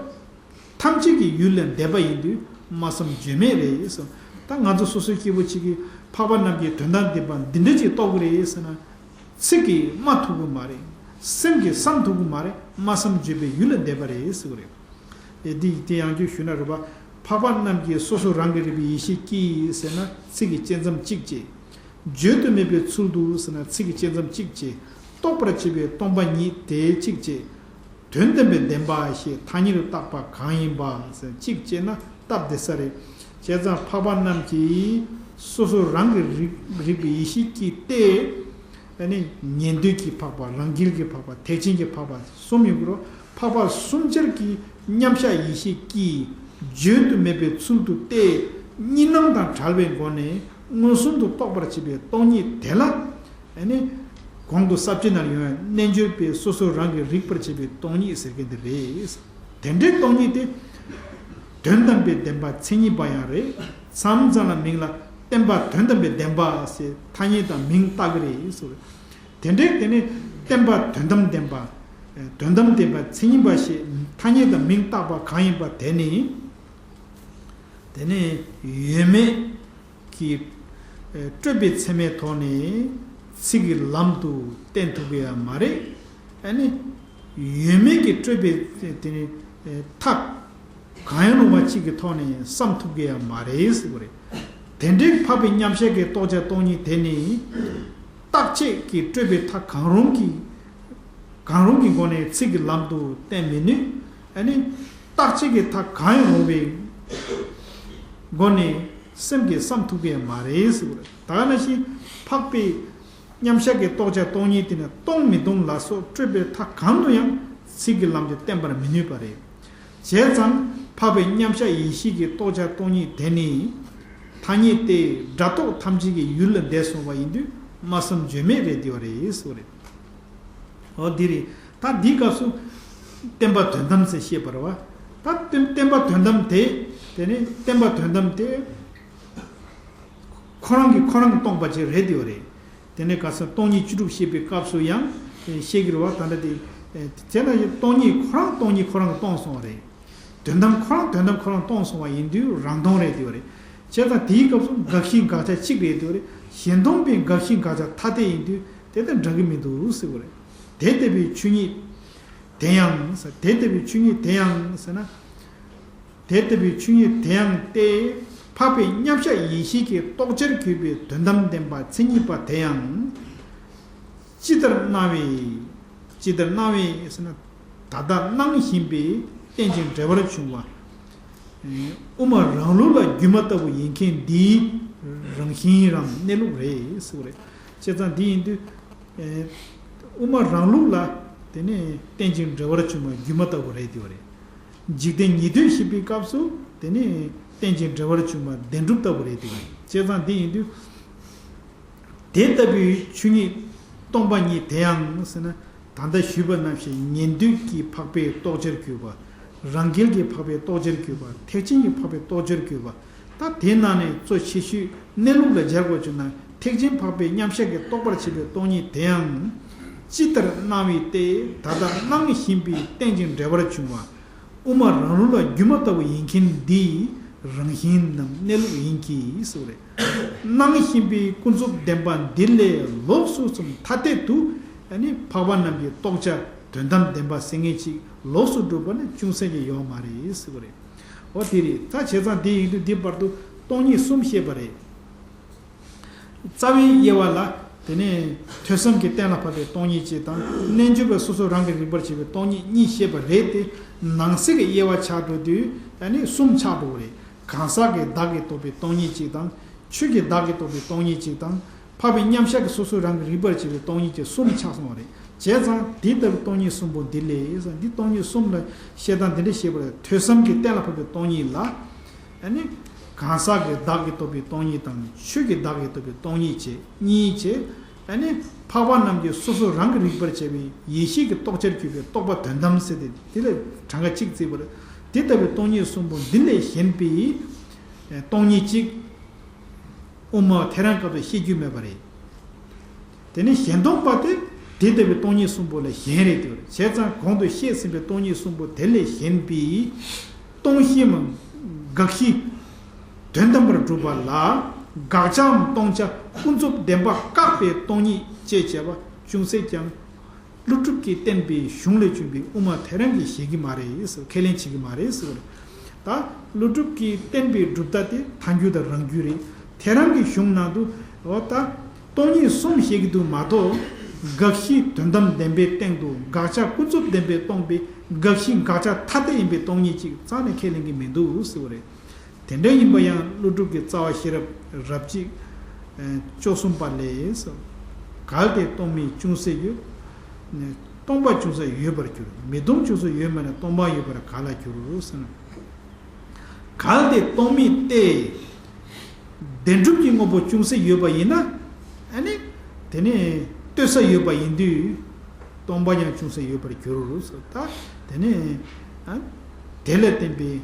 ཐམས་ཅད་ཀྱི་ཡུལ་ལས་འདས་པ་ཡིན་དུས་སྨྲ་བསམ་བརྗོད་མེད་རེད་ཟེར། ད་ང་ཚོ་སོ་སོའི་སྐྱེས་བུ་གཅིག་གིས་འཕགས་པ་རྣམས་ཀྱི་དོན་དམ་བརྟན་པ་འདི་འདྲ་ཅིག་རྟོགས་ཀྱི་རེད་ཟེར་ན། ཚིག་གིས་སྨྲ་ཐུབ་ཀྱི་མ་རེད། སེམས་ཀྱིས་བསམ་ཐུབ་ཀྱི་མ་རེད། སྨྲ་བསམ་བརྗོད་པའི་ཡུལ་ལས་འདས་པ་རེད་ཟེར་གྱི་རེད། ཨེ་འདི་དེ་ཡང་བསྐྱར་ཞུས་ན་རེད་པ། འཕགས་པ་རྣམས་ཀྱིས་སོ་སོ་རང་གིས་རིག་པའི་ཡེ་ཤེས་ཀྱིས་ཟེར་ན་ཚིག་གིས་བཅད་མཚམས་གཅིག་བཅད། བརྗོད་དུ་མེད་པའི་ཚུལ་དུ་ཟེར་ན་ཚིག་གིས་བཅད་མཚམས་གཅིག་བཅད། རྟོགས་པར་བྱེད་པའི་སྟོང་པ་ཉིད་དེ་གཅིག་བཅད། དོན་དམ་པའི་བདེན་པ་ཞེས་ཐ་སྙད་དུ་བཏགས་པ་གང་ཡིན་པ་ཟེར་གཅིག་བཅད་ན་སྟབས་བདེ་ས་རེད། བྱས་ཙང་འཕགས་པ་རྣམས་ཀྱིས་སོ་སོ་རང་གིས་རིག་རིག་པའི་ཡེ་ཤེས་ཀྱིས་ཏེ། ཨ་ནི་ཉན་ཐོས་ཀྱི་འཕགས་པ། རང་རྒྱལ་གྱི་འཕགས་པ། ཐེག་ཆེན་གྱི་འཕགས་པ་གསུམ་ཡོད་དགོས་རེད། འཕགས་པ་གསུམ་ཆར་གྱི་མཉམ་གཞག་ཡེ་ཤེས་ཀྱིས་བརྗོད་དུ་མེད་པའི་ཚུལ་དུ་ཏེ། གཉིས་སྣང་དང་བྲལ་བའི་སྒོ་ནས་མངོན་སུམ་དུ་རྟོགས་པར་བྱེད་པའི་སྟོང་ཉིད་དེ་ལ། ཨ་ནི། གོང་དུ་ས་བཅད་ནང་ཡོང་བའི་རྣལ་འབྱོར་པས་སོ་སོ་རང་གིས་རིག་པར་བྱེད་པའི་སྟོང་ཉིད་ཟེར་མཁན་དེ་རེད། དེ་འདྲའི་སྟོང་ཉིད་དེ། དོན་དམ་པའི་བདེན་པ་མཚན་ཉིད་པ་ཡང་རེད། མཚམས་མཚམས་ལ་མིང་ལ་བརྟན་པ་དོན་དམ་པའི་བདེན་པ་ཞེས་ཐ་སྙད་དང་མིང་བཏགས་ཀྱི་རེད་ཟེར། དེ་འདྲའི་དེ་ནི་བརྟན་པ་དོན་དམ་བདེན་པ། དོན་དམ་བདེན་པ་མཚན་ཉིད་པ་ཞེས་ཐ་སྙད་དང་མིང་བཏགས་པ་གང་ཡིན་པ་དེ་ནི། དེ་ནི་ཡོད་མེད་ཀྱི་སྤྲོས་པའི་ཚད་མའི་ཐོག་ནས་ཚིག་གི་ལམ་དུ་བསྟན་ཐུབ་ཀྱི་ཡང་མ་རེད། ཨ་ནི་ཡོད་མེད་ཀྱི་སྤྲོས་པའི་དེ་ནི་མཐའ་གང་ཡང་རུང་བ་གཅིག་གི་ཐོག་ནས་བསམ་ཐུབ་ཀྱི་ཡང་མ་རེད་ཟེར་བ་རེད། དེ་འདྲའི་འཕགས་པའི་མཉམ་གཞག་གི་རྟོགས་བྱ་སྟོང་ཉིད་དེ་ནི། རྟག་ཆད་ཀྱི་སྤྲོས་པའི་མཐའ་གང་རུང་གི། གང་རུང་གི་སྒོ་ནས་ཚིག་གི་ལམ་དུ་བསྟན་མི་ནུས། ཨ་ནི། རྟག་ཆད་ཀྱི་མཐའ་གང་ཡང་རུང་བའི་སྒོ་ནས་སེམས་ཀྱིས་བསམ་ཐུབ་ཀྱི་མ་རེད་ཟེར་བ་རེད། ད་ག་ནང་བཞིན་འཕགས་པའི་མཉམ་གཞག་གི་རྟོགས་བྱ་སྟོང་ཉིད་དེ་ནི་སྟོང་མི་སྟོང་ལ་སོགས་སྤྲོས་པའི་མཐའ་གང་དུ་ཡང་ཚིག་གི་ལམ་གྱིས་བསྟན་པར་མི་ནུས་པ་རེད། བྱས་ཙང་འཕགས་པའི་མཉམ་གཞག་ཡེ་ཤེས་ཀྱི་རྟོགས་བྱ་སྟོང་ཉིད་དེ་ནི། ཐ་སྙད་དེ་སྒྲ་རྟོག་ཐམས་ཅད་ཀྱི་ཡུལ་ལ་འདས་སོང་བ་ཡིན་དུས་སྨྲ་བསམ་བརྗོད་མེད་རེད་དེ་བ་རེད་ཟེར་བ་རེད། འོ་འདི་རེད། ད་འདིའི་སྐབས་སུ་བརྟན་པ་དོན་དམ་ཟེར་བཤད་པ་རེད་བ། ད་བརྟན་བརྟན་པ་དོན་དམ་དེ། དེ་ནི་བརྟན་པ་དོན་དམ་དེ། ཁོ་རང་གིས་ཁོ་རང་གིས་སྟོང་པ་ཅིག་རེད་དེ་ཡོད་རེད། དེ་ནས་ག་ས་སྟོང་ཉིད་བཅུ་དྲུག་བཤད་པའི་སྐབས་སུ་ཡང་བཤད་ཀྱི་རེད་བ། ད་ལྟ་དེ་དེ་ན་སྟོང་ཉིད་ཁོ་རང་སྟོང་ཉིད་ཁོ་རང་གིས་སྟོང་སོང་བ་རེད། དོན་དམ་ཁོ་རང་དོན་དམ་ཁོ་རང་སྟོང་སོང་བ་ཡིན་དུས་རང་སྟོང་རེད་དེ་ཡོད་རེད། བྱས་ཙང་དེའི་སྐབས་སུ་དགག་གཞི་དགག་བྱ་གཅིག་རེད་དེ་ཡོད་རེད། གཞན་སྟོང་པའི་དགག་གཞི་དགག་བྱ་ཐ་དད་ཡིན་དུས་དེ་ལྟར་འདྲ་གི་མི་འདུག་ཟེར་བ་རེད། དེ་ལྟ་བུའི་ཆོས་ཉིད་དེ་ཡང་ཟེར། དེ་ལྟ་བུའི་ཆོས་ཉིད་དེ་ཡང་ཟེར་ན། དེ་ལྟ་བུའི་ཆོས་ཉིད་དེ་ཡང་སྟེ། འཕགས་པའི་མཉམ་གཞག་ཡེ་ཤེས་ཀྱི་རྟོགས་བྱར་གྱུར་པའི་དོན་དམ་བདེན་པ་མཚན་ཉིད་པ་དེ་ཡང་། ཅི་ལྟར་སྣང་བའི། ཅི་ལྟར་སྣང་བའི་ཟེར་ན། ད་ལྟ་སྣང་བཞིན་པའི་རྟེན་ཅིང་འབྲེལ་བར་བྱུང་བ། དབུ་མ་རང་ལུགས་ལ་སྒྱུ་མ་ལྟ་བུ་ཡིན་མཁན་འདིའི་རང་བཞིན་རང་གནས་ལུགས་རེད་ཟེར་བ་རེད། བྱས་ཙང་འདི་ཡིན་དུས། དབུ་མ་རང་ལུགས་ལ་དེ་ནས་རྟེན་ཅིང་འབྲེལ་བར་བྱུང་བ་སྒྱུ་མ་ལྟ་བུ་རེད་དེ་བ་རེད། འཇིག་རྟེན་ཉིད་དོན་བཤད་པའི་སྐབས་སུ་དེ་ནས་རྟེན་ཅིང་འབྲེལ་བར་བྱུང་བ་བདེན་གྲུབ་ལྟ་བུ་རེད་དེ་བ་རེད། བྱས་ཙང་འདི་ཡིན་དུས། དེ་ལྟ་བུའི་ཆོས་ཉིད་སྟོང་པ་ཉིད་དེ་ཡང་ཟེར་ན། ད་ལྟ་ཞུས་པ་ནང་བཞིན་ཉན་ཐོས་ཀྱི་འཕགས་པའི་རྟོགས་བྱར་གྱུར་པ། རང་རྒྱལ་གྱི་འཕགས་པའི་རྟོགས་བྱར་གྱུར་པ། ཐེག་ཆེན་གྱི་འཕགས་པའི་རྟོགས་བྱར་གྱུར་པ། ད་དེ་ནང་ནས་གཙོ་ཆེ་ཤོས་གནས་ལུགས་ལ་སྦྱར་དགོས་བྱུང་ན། ཐེག་ཆེན་འཕགས་པའི་མཉམ་གཞག་གི་རྟོགས་པར་བྱེད་པའི་སྟོང་ཉིད་དེ་ཡང་། ཅི་ལྟར་སྣང་བའི་སྟེ། ད་ལྟ་སྣང་བཞིན་པའི་རྟེན་ཅིང་འབྲེལ་བར་བྱུང་བ། དབུ་མ་རང་ལུགས་ལ་སྒྱུ་མ་ལྟ་བུ་ཡིན་མཁན་འདིའི་རང་བཞིན་ནམ་གནས་ལུགས་ཡིན་གྱི་ཟེར་བ་རེད། སྣང་བཞིན་པའི་ཀུན་རྫོབ་བདེན་པ་འདི་ལས་ལོགས་སུ་སོང་ཐ་དད་དུ། ཨ་ནི་འཕགས་པ་རྣམས་ཀྱི་རྟོགས་བྱ་དོན་དམ་བདེན་པ་ཟེར་མཁན་ཅིག་ལོགས་སུ་སྒྲུབ་པ་ནི་ཅུང་ཟད་ཀྱང་ཡོད་མ་རེད་ཟེར་བ་རེད། འོ་དེ་རེད། ད་བྱས་ཙང་དེ་ཡིན་དུས་འདི་བར་དུ་སྟོང་ཉིད་གསུམ་བཤད་པ་རེད། རྩ་བའི་དབྱེ་བ་ལ། དེ་ནས་ཐོས་བསམ་གྱིས་གཏན་ལ་ཕབ་པའི་སྟོང་ཉིད་གཅིག་དང་། རྣལ་འབྱོར་པས་སོ་སོ་རང་གིས་རིག་པར་བྱེད་པའི་སྟོང་ཉིད་གཉིས་བཤད་པ་རེད་དེ། ནང་གསེས་ཀྱི་དབྱེ་བ་ཆགས་འགྲོ་དུས་ཨ་ནི་གསུམ་ཆགས་འགྲོ་བ་རེད། གང་ཟག་གི་བདག་གིས་རྟོགས་པའི་སྟོང་ཉིད་གཅིག་དང་། ཆོས་ཀྱི་བདག་གིས་རྟོགས་པའི་སྟོང་ཉིད་གཅིག་དང་། འཕགས་པའི་མཉམ་གཞག་གིས་སོ་སོ་རང་གིས་རིག་པར་བྱེད་པའི་སྟོང་ཉིད་ཀྱི་གསུམ་ཆགས་སོང་བ་རེད། བྱས་ཙང་དེ་ལྟ་བུའི་སྟོང་ཉིད་གསུམ་པོ་འདི་ལས་ཟེར། འདི་སྟོང་ཉིད་གསུམ་ལ་བཤད་སྟངས་འདི་འདྲ་བཤད་པ་རེད། ཐོས་བསམ་གྱིས་གཏན་ལ་ཕབ་པའི་སྟོང་ཉིད་ལ། ཨ་ནི། གང་ཟག་གི་བདག་གིས་རྟོགས་པའི་སྟོང་ཉིད་དང་ཆོས་ཀྱི་བདག་གིས་རྟོགས་པའི་སྟོང་ཉིད་བཅས་གཉིས་བཅས། ཨ་ནི། འཕགས་པ་རྣམས་ཀྱིས་སོ་སོ་རང་གིས་རིག་པར་བྱ་བའི་ཡེ་ཤེས་ཀྱི་རྟོགས་བྱར་གྱུར་པའི་རྟོགས་པ་དོན་དམ་ཟེར་ཏེ་དེ་ལས་གྲངས་ཀ་གཅིག་བརྩིས་པ་རེད། དེ་ལྟ་བུའི་སྟོང་ཉིད་གསུམ་པོ་འདི་ལས་གཞན་པའི་སྟོང་ཉིད་གཅིག་དབུ་མ་ཐལ་རང་སྐབས་སུ་བཤད་རྒྱུ་མེད་པ་རེད། དེ་ནི་གཞན་སྟོང་པ་སྟེ། དེ་ལྟ་བུའི་སྟོང་ཉིད་གསུམ་པོ་ལས་གཞན་རེད་དེ། བྱས་ཙང་གོང་དུ་བཤད་ཟིན་པའི་སྟོང་ཉིད་གསུམ་པོ་དེ་ལས་གཞན་པའི་སྟོང་གཞིའམ་དགག་གཞི་དོན་དམ་པར་སྒྲུབ་པ་ལ། དགག་བྱའམ་སྟོང་བྱ་ཀུན་རྫོབ་བདེན་པ་བཀག་པའི་སྟོང་ཉིད་ཅེས་བྱ་བ་ཅུང་ཟད་ཀྱང་ཀླུ་སྒྲུབ་ཀྱིས་བསྟན་པའི་གཞུང་ལས་བྱུང་བའི་དབུ་མ་ཐལ་རང་གིས་བཞེད་ཀྱི་མ་རེད་ཟེར། ཁས་ལེན་བྱེད་ཀྱི་མ་རེད་ཟེར། ད་ཀླུ་སྒྲུབ་ཀྱིས་བསྟན་པའི་གྲུབ་མཐའ་དེ་ཐལ་འགྱུར་དང་རང་རྒྱུད་རེད། ཐལ་རང་གི་གཞུང་ནང་དུ་འོ་ད་སྟོང་ཉིད་གསུམ་བཤད་ཀྱི་འདུག་མ་གཏོགས། དགག་གཞི་དོན་དམ་བདེན་པའི་སྟེང་དུ་དགག་བྱ་ཀུན་རྫོབ་བདེན་པས་སྟོང་པའི་དགག་གཞི་དགག་བྱ་ཐ་དད་ཡིན་པའི་སྟོང་ཉིད་ཅིག་རྩ་ནས་ཁས་ལེན་གྱི་མི་འདུག་ཟེར་བ་རེད། དེ་འདྲ་ཡིན་པ་ཡང་ཀླུ་སྒྲུབ་ཀྱི་རྩ་བ་ཤེས་རབ་རབ་བྱེད་བཅུ་གསུམ་པ་ལས། གལ་ཏེ་སྟོང་མིན་ཅུང་ཟད་ཡོད། སྟོང་པ་ཅུང་ཟད་ཡོད་པར་འགྱུར། མི་སྟོང་ཅུང་ཟད་ཡོད་མིན་ན་སྟོང་པ་ཡོད་པར་ག་ལ་འགྱུར་ཟེར་ན། གལ་ཏེ་སྟོང་མིན་ཏེ། བདེན་གྲུབ་ཀྱི་དངོས་པོ་ཅུང་ཟད་ཡོད་པ་ཡིན་ན། ཨ་ནི། དེ་ནི་ལྟོས་ས་ཡོད་པ་ཡིན་དུས། སྟོང་པ་ཡང་ཅུང་ཟད་ཡོད་པར་འགྱུར་ཟེར། ད་དེ་ནི། ཨ། དེ་ལ་བརྟེན་པའི་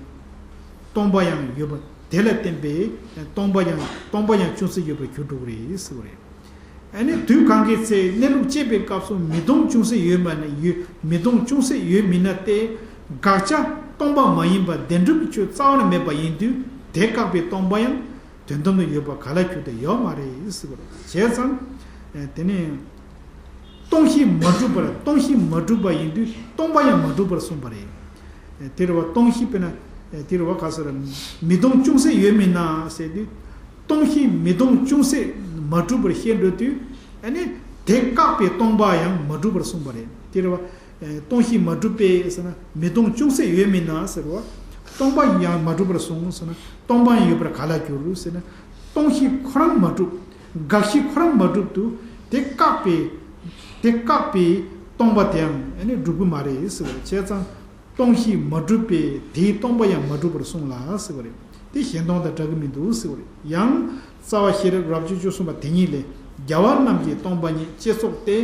སྟོང་པ་ཡང་ཡོད་པ། དེ་ལ་བརྟེན་པའི་སྟོང་པ་ཡང་སྟོང་པ་ཡང་ཅུང་ཟད་ཡོད་པར་གྱུར་འགྲོ་གི་རེད་ཟེར་བ་རེད། ཨ་ནི་དུས་གང་གི་ཚེ་གནས་ལུགས་དཔྱད་པའི་སྐབས་སུ་མི་སྟོང་ཅུང་ཟད་ཡོད་མ་ན་ཡོད། མི་སྟོང་ཅུང་ཟད་ཡོད་མིན་ན་སྟེ། དགག་བྱ་སྟོང་པ་མ་ཡིན་པ་བདེན་གྲུབ་ཀྱི་ཆོས་རྩ་བ་ནས་མེད་པ་ཡིན་དུས་དེ་བཀག་པའི་སྟོང་པ་ཡང་དོན་དམ་དུ་ཡོད་པ་ག་ལ་འགྱུར་ཏེ་ཡོད་མ་རེད་ཟེར་བ་རེད། བྱས་ཙང་། ཨ། དེ་ནི། སྟོང་གཞི་མ་གྲུབ་པར་སྟོང་གཞི་མ་གྲུབ་པ་ཡིན་དུས་སྟོང་པ་ཡང་མ་གྲུབ་པར་གསུངས་པ་རེད། དེ་རེད་བ། སྟོང་གཞི་དཔེར་ན། དེ་རེད་བ། ག་ཟེར། མི་སྟོང་ཅུང་ཟད་ཡོད་མིན་ན་ཟེར་དུས། སྟོང་གཞི་མི་སྟོང་ཅུང་ཟད་མ་གྲུབ་པར་བཤད་འགྲོ་དུས། ཨ་ནི་དེ་བཀག་པའི་སྟོང་པ་ཡང་མ་གྲུབ་པར་གསུངས་པ་རེད། དེ་རེད་བ། སྟོང་གཞི་མ་གྲུབ་པས་ཟེར་ན་མི་སྟོང་ཅུང་ཟད་ཡོད་མིན་ན་ཟེར་བ། སྟོང་པ་ཡང་མ་གྲུབ་པར་གསུངས་ཟེར་ན་སྟོང་པ་ཡང་ཡོད་པར་ག་ལ་འགྱུར་ཟེར་ན། སྟོང་གཞི་ཁོ་རང་མ་གྲུབ། དགག་གཞི་ཁོ་རང་མ་གྲུབ་ཏུ་དེ་བཀག་པའི། དེ་བཀག་པའི་སྟོང་པ་དེའང་ཨ་ནི་འགྲུབ་ཀྱི་མ་རེད་ཟེར་བ་རེད། བྱས་ཙང་སྟོང་གཞི་མ་གྲུབ་པས་དེའི་སྟོང་པ་ཡང་མ་གྲུབ་པར་གསུངས་ལ་ཟེར་བ་རེད། དེ་གཞན་སྟོང་དང་འདྲ་གི་མི་འདུག་ཟེར་བ་རེད། ཡང་རྩ་བ་ཤེས་རབ་རབ་བྱེད་བཅུ་གསུམ་པ་དེ་ཉིད་ལས། རྒྱལ་བ་རྣམས་ཀྱིས་སྟོང་པ་ཉིད་ཅེས་སོགས་ཏེ།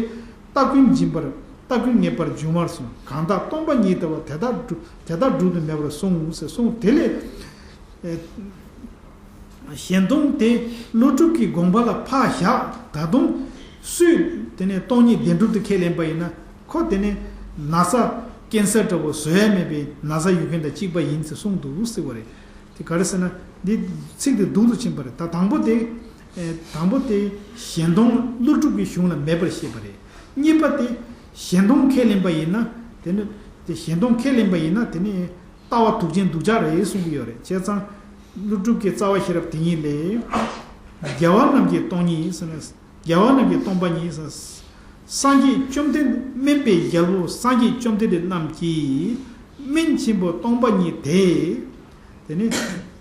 སྟ་གོན་སྦྱིན་པར་སྟ་གོན་ངེས་པར་འབྱུང་བར་གསུངས། གང་དག་སྟོང་པ་ཉིད་ལྟ་བུ་དེ་དག་སྒྲུབ་དེ་དག་སྒྲུབ་ཏུ་མེད་པར་གསུངས་ཟེར་གསུངས། དེ་ལས། ཨེ། གཞན་སྟོང་དེ་ཀླུ་སྒྲུབ་ཀྱི་དགོངས་པ་ལ་ཕར་བཞག་ད་དུང་སུས་དེ་ནས་སྟོང་ཉིད་བདེན་གྲུབ་ཏུ་ཁས་ལེན་པ་ཡིན་ན་ཁོ་དེ་ནས་ན་ཚ་ཀེན་སར་འདྲ་བོ་བཟོ་ཡ་མེད་པའི་ན་ཚ་ཡོད་མཁན་དང་གཅིག་པ་ཡིན་ཟེར་གསུངས་འདུག་ཟེར་བ་རེད། དེ་ག་རེ་ཟེར་ན་འདི་ཚིག་དེ་སྡུག་ཏུ་ཕྱིན་པ་རེད། ད་དང་པོ་དེ་ཨེ་དང་པོ་དེ་གཞན་སྟོང་ཀླུ་སྒྲུབ་ཀྱི་གཞུང་ལ་མེད་པར་བཤད་པ་རེད། གཉིས་པ་དེ་གཞན་སྟོང་ཁས་ལེན་པ་ཡིན་ན་དེ་ནི་དེ་གཞན་སྟོང་ཁས་ལེན་པ་ཡིན་ན་དེ་ནི་ལྟ་བ་དུག་ཅན་སྡུག་ཅག་རེད་གསུང་གི་ཡོད་རེད། བྱས་ཙང་ཀླུ་སྒྲུབ་ཀྱི་རྩ་བ་ཤེས་རབ་དེ་ཉིད་ལས། རྒྱལ་བ་རྣམས་ཀྱི་སྟོང་ཉིད་ཟེར་ན། རྒྱལ་བ་རྣམས་ཀྱི་སྟོང་པ་ཉིད་ཟེར། སངས་རྒྱས་བཅོམ་ལྡན་སྨན་པའི་རྒྱལ་པོ་སངས་རྒྱས་བཅོམ་ལྡན་འདས་རྣམས་ཀྱིས་སྨན་ཆེན་པོ་སྟོང་པ་ཉིད་དེ། དེ་ནི་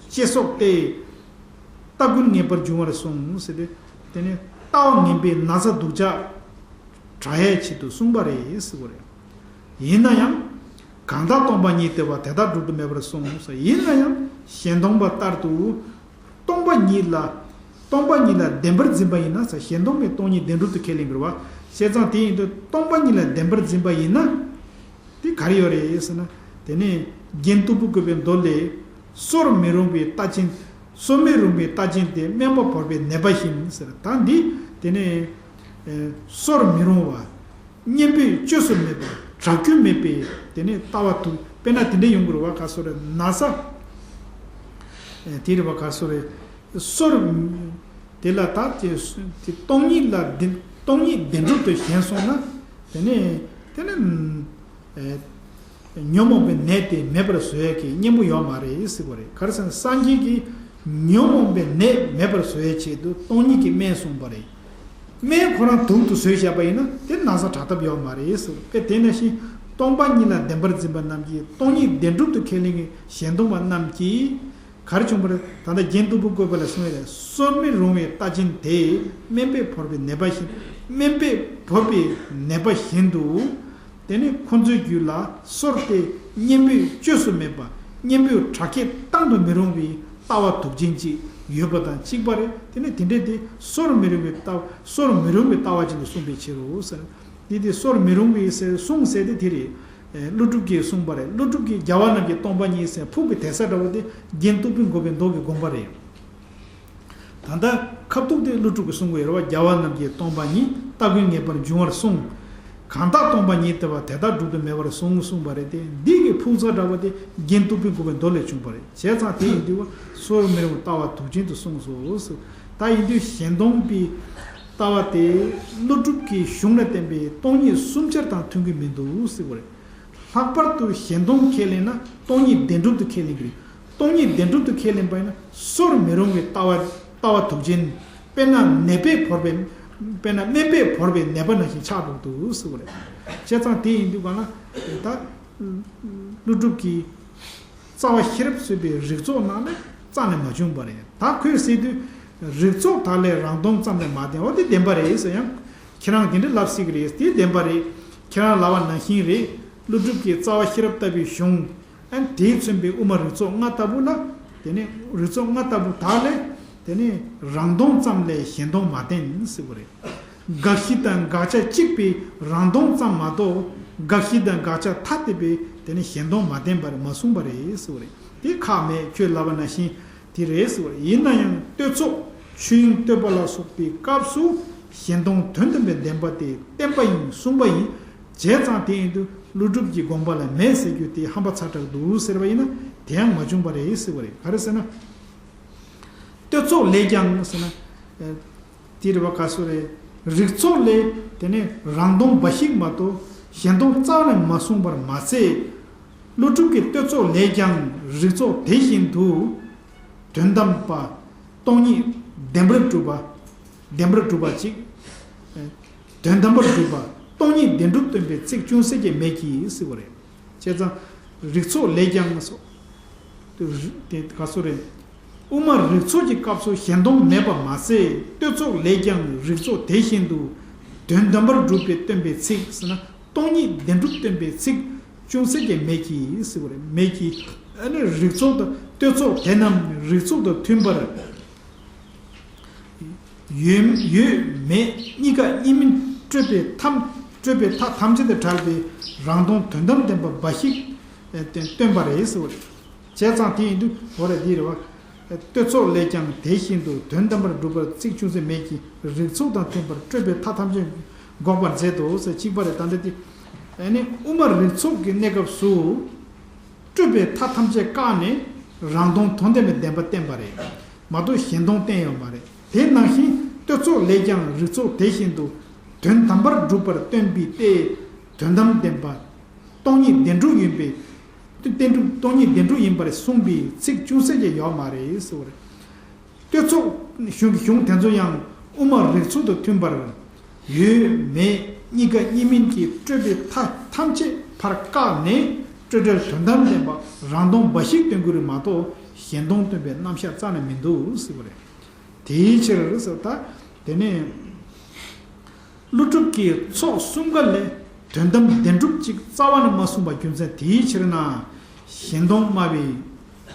ཅེས་སོགས་ཏེ། ལྟ་ཀུན་ངེས་པར་འབྱུང་བར་གསུངས་ཟེར་ཏེ། དེ་ནི་ལྟ་བ་ངན་པའི་ན་ཚ་སྡུག་ཅག་དྲག་ཡའི་ཆེད་དུ་གསུངས་པ་རེད་ཟེར་བ་རེད། ཡིན་ན་ཡང་། གང་དག་སྟོང་པ་ཉིད་དེ་བ་དེ་དག་སྒྲུབ་ཏུ་མེད་པར་གསུངས་སོ། ཡིན་ན་ཡང་གཞན་སྟོང་པ་ལྟར་དུ་སྟོང་པ་ཉིད་ལ་སྟོང་པ་ཉིད་ལ་བདེན་པར་འཛིན་པ་ཡིན་ན་ས་གཞན་སྟོང་པའི་སྟོང་ཉིད་བདེན་གྲུབ་ཏུ་ཁས་ལེན་དགོས་པ། བྱས་ཙང་དེ་ཡིན་དུས་སྟོང་པ་ཉིད་ལ་བདེན་པར་འཛིན་པ་ཡིན་ན་དེ་ག་རེ་ཡོད་རེད་ཟེར་ན། དེ་ནས་རྒྱན་སྟུག་པོ་བཀོད་པའི་མདོ་ལས། གསོར་མི་རུང་བའི་རྟ་ཅན། གསོར་མི་རུང་བའི་རྟ་ཅན་དེ་སྨན་པ་བོར་བའི་ནད་པ་བཞིན་ཟེར། ད་འདི་དེ་ནས་གསོར་མི་རུང་བ། གཉེན་པོས་བཅོས་སུ་མེད་པ་དྲག་རྒྱུ་མེད་པའི་དེ་ནས་ལྟ་བ་དུ་དཔེར་ན་དེ་འདྲ་ཡོང་དགོས་རེད་བ། ག་སོ་རེ་ན་ཚ་དེ་རེད་བ། ག་སོ་རེ་གསོར་དེ་ལ་ད་དེ་སྟོང་ཉིད་ལ་བདེན་སྟོང་ཉིད་བདེན་གྲུབ་ཏུ་ཞེན་སོང་ན་དེ་ནས་དེ་ནས། ཉོན་མོངས་པའི་ནད་དེ་མེད་པར་བཟོ་ཡས་ཀྱི་གཉེན་པོ་ཡོད་མ་རེད་ཟེར་བ་རེད། ག་རེ་ཟེར་ན་སངས་རྒྱས་ཀྱིས་ཉོན་མོངས་པའི་ནད་མེད་པར་བཟོ་ཡས་ཆེད་དུ་སྟོང་ཉིད་ཀྱི་སྨན་གསུངས་པ་རེད། སྨན་ཁོ་རང་དུག་ཏུ་བཟོས་བཞག་པ་ཡིན་ན་དེ་ན་ཚ་དྲག་ཐབས་ཡོད་མ་རེད་ཟེར་བ་དཔེ་དེ་ནང་བཞིན་སྟོང་པ་ཉིད་ལ་བདེན་པར་འཛིན་པ་རྣམས་ཀྱིས་སྟོང་ཉིད་བདེན་གྲུབ་ཏུ་ཁས་ལེན་གྱི་གཞན་སྟོང་པ་རྣམས་ཀྱིས། གར་བྱུང་བར་ད་ལྟ་རྒྱན་སྟུག་པོ་བཀོད་པ་ལ་གསུངས་ཡོད་རེད། གསོར་མི་རུང་བའི་རྟ་ཅན་དེ་སྨན་པས་བོར་བའི་ནད་པ་བཞིན། སྨན་པས་བོར་བའི་ནད་པ་བཞིན་དུ། དེ་ནི་ཁོ་ཚོའི་རྒྱུད་ལ་གསོར་ཏེ་གཉེན་པོས་བཅོས་སུ་མེད་པ། གཉེན་པོས་དྲག་སྐྱེད་བཏང་དུ་མི་རུང་བའི་ལྟ་བ་དུག་ཅན་ཅིག་ཡོད་པ་དང་གཅིག་པ་རེད། དེ་ནི་དེ་འདྲས་དེ་གསོར་མི་རུང་བའི་ལྟ་གསོར་མི་རུང་བའི་ལྟ་བ་ཅན་དུ་གསུངས་པའི་ཕྱིར་རོ་ཟེར། འདི་དེ་གསོར་མི་རུང་བའི་ཟེར་གསུངས་ཟེར་དེ་དེ་རེད། ཀླུ་སྒྲུབ་ཀྱིས་གསུངས་པ་རེད། ཀླུ་སྒྲུབ་ཀྱིས་རྒྱལ་བ་རྣམས་ཀྱི་སྟོང་པ་ཉིད་ཟེར་ཕུགས་ཀྱི་དེ་ས་འདྲ་བོ་དེ་རྒྱན་སྟུག་པོས་བཀོད་པའི་མདོ་གི་དགོངས་པ་རེད། ད་ལྟ་ཁ་ཐུག་དེ་ཀླུ་སྒྲུབ་ཀྱིས་གསུང་གི་ཡོད་རེད་བ། རྒྱལ་བ་རྣམས་ཀྱི་སྟོང་པ་ཉིད་ལྟ་ཀུན་ངེས་པར་འབྱུང་བར་གསུངས། གང་དག་སྟོང་པ་ཉིད་དེ་བ་དེ་དག་སྒྲུབ་ཏུ་མེད་པར་གསུངས་གསུངས་པ་རེད་དེ། འདི་གི་ཕུགས་ས་འདྲ་བོ་དེ་རྒྱན་སྟུག་པོས་བཀོད་པའི་མདོ་ལས་བྱུང་བ་རེད། བྱས་ཙང་དེ་ཡིན་དུས་བ་གསོར་མི་རུང་ལྟ་བ་དུག་ཅན་དུ་གསུངས་སོ། ད་ཡིན་དུས་གཞན་སྟོང་པའི་ལྟ་བ་དེ་ཀླུ་སྒྲུབ་ཀྱི་གཞུང་ལ་བརྟེན་པའི་སྟོང་ཉིད་གསུམ་ཆར་དང་མཐུན་གྱི་མི་འདུག་ཟེར་བ་རེད། ལྷག་པར་དུ་གཞན་སྟོང་ཁས་ལེན་ན་སྟོང་ཉིད་བདེན་གྲུབ་ཏུ་ཁས་ལེན་གྱི་རེད། སྟོང་ཉིད་བདེན་གྲུབ་ཏུ་ཁས་ལེན་པ་ཡིན་ན་གསོར་མི་རུང་བའི་ལྟ་བ་ལྟ་བ་དུག་ཅན། དཔེར་ན་ནད་པས་བོར་བའི་དཔེར་ན་སྨན་པས་བོར་བའི་ནད་པ་ནང་བཞིན་ཆགས་འགྲོ་འདུག་ཟེར་བ་རེད། བྱས་ཙང་དེ་ཡིན་དུས་གང་ལ་ད་ཀླུ་སྒྲུབ་ཀྱིས་རྩ་བ་ཤེས་རབ་ཟེར་བའི་རིགས་ཚོགས་ནང་ལས་རྩ་ནས་མ་བྱུང་བ་རེད། ད་ཁོས་ཟེར་དུས་རིགས་ཚོགས་དག་ལས་རང་སྟོང་ཙམ་ལས་མ་བདེན་བ་དེ་བདེན་པ་རེད་ཟེར། ཡང་ཁྱེད་རང་དེ་འདྲ་ལབ་སྲིད་ཀྱི་རེད། དེ་བདེན་པ་རེད། ཁྱེད་རང་ལབ་པ་ནང་བཞིན་རེད། ཀླུ་སྒྲུབ་ཀྱི་རྩ་བ་ཤེས་རབ་ལྟ་བུའི་གཞུང་། ཨན་དེས་མཚོན་པའི་དབུ་མ་རིགས་ཚོགས་ལྔ་ལྟ་བུ་ལ། དེ་ནས་རིགས་ཚོགས་ལྔ་ལྟ་བུ་དག་ལས། དེ་ནས་རང་སྟོང་ཙམ་ལས་གཞན་སྟོང་མ་བསྟན་ཟེར་བ་རེད། དགག་གཞི་དང་དགག་བྱ་གཅིག་པའི་རང་སྟོང་ཙམ་མ་གཏོགས། དགག་གཞི་དང་དགག་བྱ་ཐ་དད་པའི་དེ་ནས་གཞན་སྟོང་མ་བསྟན་པར་མ་གསུངས་པ་རེད་ཟེར་བ་རེད། དེ་ཁག་མེད། ཁྱོད་ལབ་པ་ནང་བཞིན་དེ་རེད་ཟེར་བ་རེད། ཡིན་ན་ཡང་བསྟོད་ཚོགས་ཆོས་དབྱིངས་བསྟོད་པ་ལ་སོགས་པའི་སྐབས་སུ་གཞན་སྟོང་དོན་དམ་པའི་བདེན་པ་དེ་བསྟན་པ་ཡིན་གསུངས་པ་ཡིན། བྱས་ཙང་དེ་ཡིན་དུས་ཀླུ་སྒྲུབ་ཀྱི་དགོངས་པ་ལ་མེད་ཟེར་རྒྱུ་དེ་ཧམ་པ་ཚ་དྲགས་འདུག་ཟེར་བ་ཡིན་ན་དེ་ཡང་མ་བྱུང་བ་རེད་ཟེར་བ་རེད། ག་རེ་ཟེར་ན། བསྟོད་ཚོགས་ལས་ཀྱང་ཟེར་ན། ཨ་དེ་རེད་བ། ག་སོ་རེད། རིགས་ཚོགས་ལས་དེ་ནས་རང་སྟོང་འབའ་ཞིག་མ་གཏོགས་གཞན་སྟོང་རྩ་བ་ནས་མ་གསུངས་པར་མ་ཟད། ཀླུ་སྒྲུབ་ཀྱི་བསྟོད་ཚོགས་ལས་ཀྱང་རིགས་ཚོགས་དེ་བཞིན་དུ། དོན་དམ་པ། སྟོང་ཉིད་བདེན་པར་གྲུབ་པ། བདེན་པར་གྲུབ་པ་གཅིག་དོན་དམ་པར་གྲུབ་པ། སྟོང་ཉིད་བདེན་གྲུབ་སྟོན་པའི་ཚིག་ཅུང་ཟད་ཀྱང་མེད་ཀྱི་ཟེར་བ་རེད། བྱས་ཙང་། རིགས་ཚོགས་ལས་ཀྱང་སོགས། དེ་ག་སོ་རེད། དབུ་མ་རིགས་ཚོགས་ཀྱི་སྐབས་སུ་གཞན་སྟོང་མེད་པ་མ་ཟད། བསྟོད་ཚོགས་ལས་ཀྱང་རིགས་ཚོགས་དེ་བཞིན་དུ། དོན་དམ་པར་གྲུབ་པའི་སྟོན་པའི་ཚིག་ཟེར་ན། སྟོང་ཉིད་བདེན་གྲུབ་སྟོན་པའི་ཚིག་ཅུང་ཟད་ཀྱང་མེད་ཀྱི་ཟེར་བ་རེད། མེད་ཀྱི། ཨ་ནི་རིགས་ཚོགས་དང་བསྟོད་ཚོགས་དེ་རྣམས་རིགས་ཚོགས་དང་མཐུན་པར། ཡོད་ཡོད་མེད་གཉིས་ཀ་གཉིས་མིན་སྤྲོས་པའི་ཐམས་སྤྲོས་པའི་མཐའ་ཐམས་ཅད་དུ་བྲལ་བའི་རང་སྟོང་དོན་དམ་བདེན་པ་འབའ་ཞིག་སྟོན་པ་རེད་ཟེར་བ་རེད། བྱས་ཙང་དེ་ཡིན་དུས་འོ་རེད་འདི་རེད་བ། བསྟོད་ཚོགས་ལས་ཀྱང་དེ་བཞིན་དུ། དོན་དམ་པར་སྒྲུབ་པར་ཚིག་ཅུང་ཟད་མེད་ཀྱི། རིགས་ཚོགས་དང་མཐུན་པར་སྤྲོས་པའི་མཐའ་ཐམས་ཅད་འགོག་པར་མཛད་དོ་ཟེར་གཅིག་པ་རེད། ད་འདི་དེ་ཨ་ནི་དབུ་མ་རིགས་ཚོགས་ཀྱི་གནས་སྐབས་སུ། སྤྲོས་པའི་མཐའ་ཐམས་ཅད་བཀག་ནས་རང་སྟོང་དོན་ལྡན་པའི་བདེན་པ་བསྟན་པ་རེད་མ་གཏོགས་གཞན་སྟོང་བསྟན་ཡོད་མ་རེད། དེ་ནང་བཞིན་བསྟོད་ཚོགས་ལས་ཀྱང་རིགས་ཚོགས་དེ་བཞིན་དུ། དོན་དམ་པར་སྒྲུབ་པར་སྟོན་པའི་ལྟས་དོན་དམ་བདེན་པ། སྟོང་ཉིད་བདེན་གྲུབ་ཡིན་པས། བདེན་གྲུབ་སྟོང་ཉིད་བདེན་གྲུབ་ཡིན་པར་གསུངས་པའི་ཚིག་ཅུང་ཟད་ཀྱང་ཡོད་མ་རེད་ཟེར་བ་རེད། བསྟོད་ཚོགས་གཞུང་གཞུང་དེ་ཚོ་ཡང་དབུ་མ་རིགས་ཚོགས་དང་མཐུན་པར། ཡོད་མེད་གཉིས་ཀ་གཉིས་མིན་གྱི་སྤྲོས་པའི་མཐའ་ཐམས་ཅད་ཕར་བཀག་ནས་སྤྲོས་བྲལ་དོན་དམ་བདེན་པ་རང་སྟོང་འབའ་ཞིག་སྟོན་དགོས་རེད་མ་གཏོགས་གཞན་སྟོང་སྟོན་པའི་རྣམ་གཞག་རྩ་ནས་མི་འདུག་ཟེར་བ་རེད། དེའི་ཕྱིར་ཟེར་ད། དེ་ནས་ཀླུ་སྒྲུབ་ཀྱི་ཚོགས་གསུམ་ཀ་ལས་དོན་དམ་བདེན་གྲུབ་ཅིག་རྩ་བ་ནས་མ་གསུངས་པ་རྒྱུ་མཚན་དེའི་ཕྱིར་ན། གཞན་སྟོང་སྨྲ་བའི་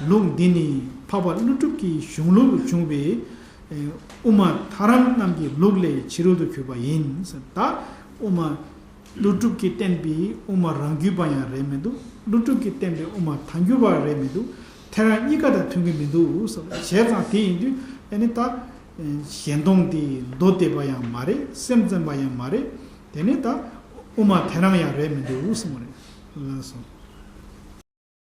ལུགས་འདི་ནི་འཕགས་པ་ཀླུ་སྒྲུབ་ཀྱི་གཞུང་ལུགས་བྱུང་བའི་དབུ་མ་ཐལ་རང་རྣམས་ཀྱི་ལུགས་ལས་ཕྱི་རོལ་དུ་གྱུར་པ་ཡིན་ཟེར། ད་དབུ་མ་ཀླུ་སྒྲུབ་ཀྱིས་བསྟན་པའི་དབུ་མ་རང་རྒྱུད་པ་ཡང་རེད་མི་འདུག་ཀླུ་སྒྲུབ་ཀྱིས་བསྟན་པའི་དབུ་མ་ཐལ་འགྱུར་བ་རེད་མི་འདུག་ཐལ་རང་གཉིས་ཀ་དང་མཐུན་གྱི་མི་འདུག་ཟེར། བྱས་ཙང་དེ་ཡིན་དུས་ཨ་ནི་ད། གཞན་སྟོང་དེ་མདོ་སྡེ་པ་ཡང་མ་རེད། སེམས་ཙམ་པ་ཡང་མ་རེད། དེ་ནི་ད་དབུ་མ་ཐལ་རང་ཡང་རེད་མི་འདུག་གསུངས་པ་རེད། ལགས་སོ།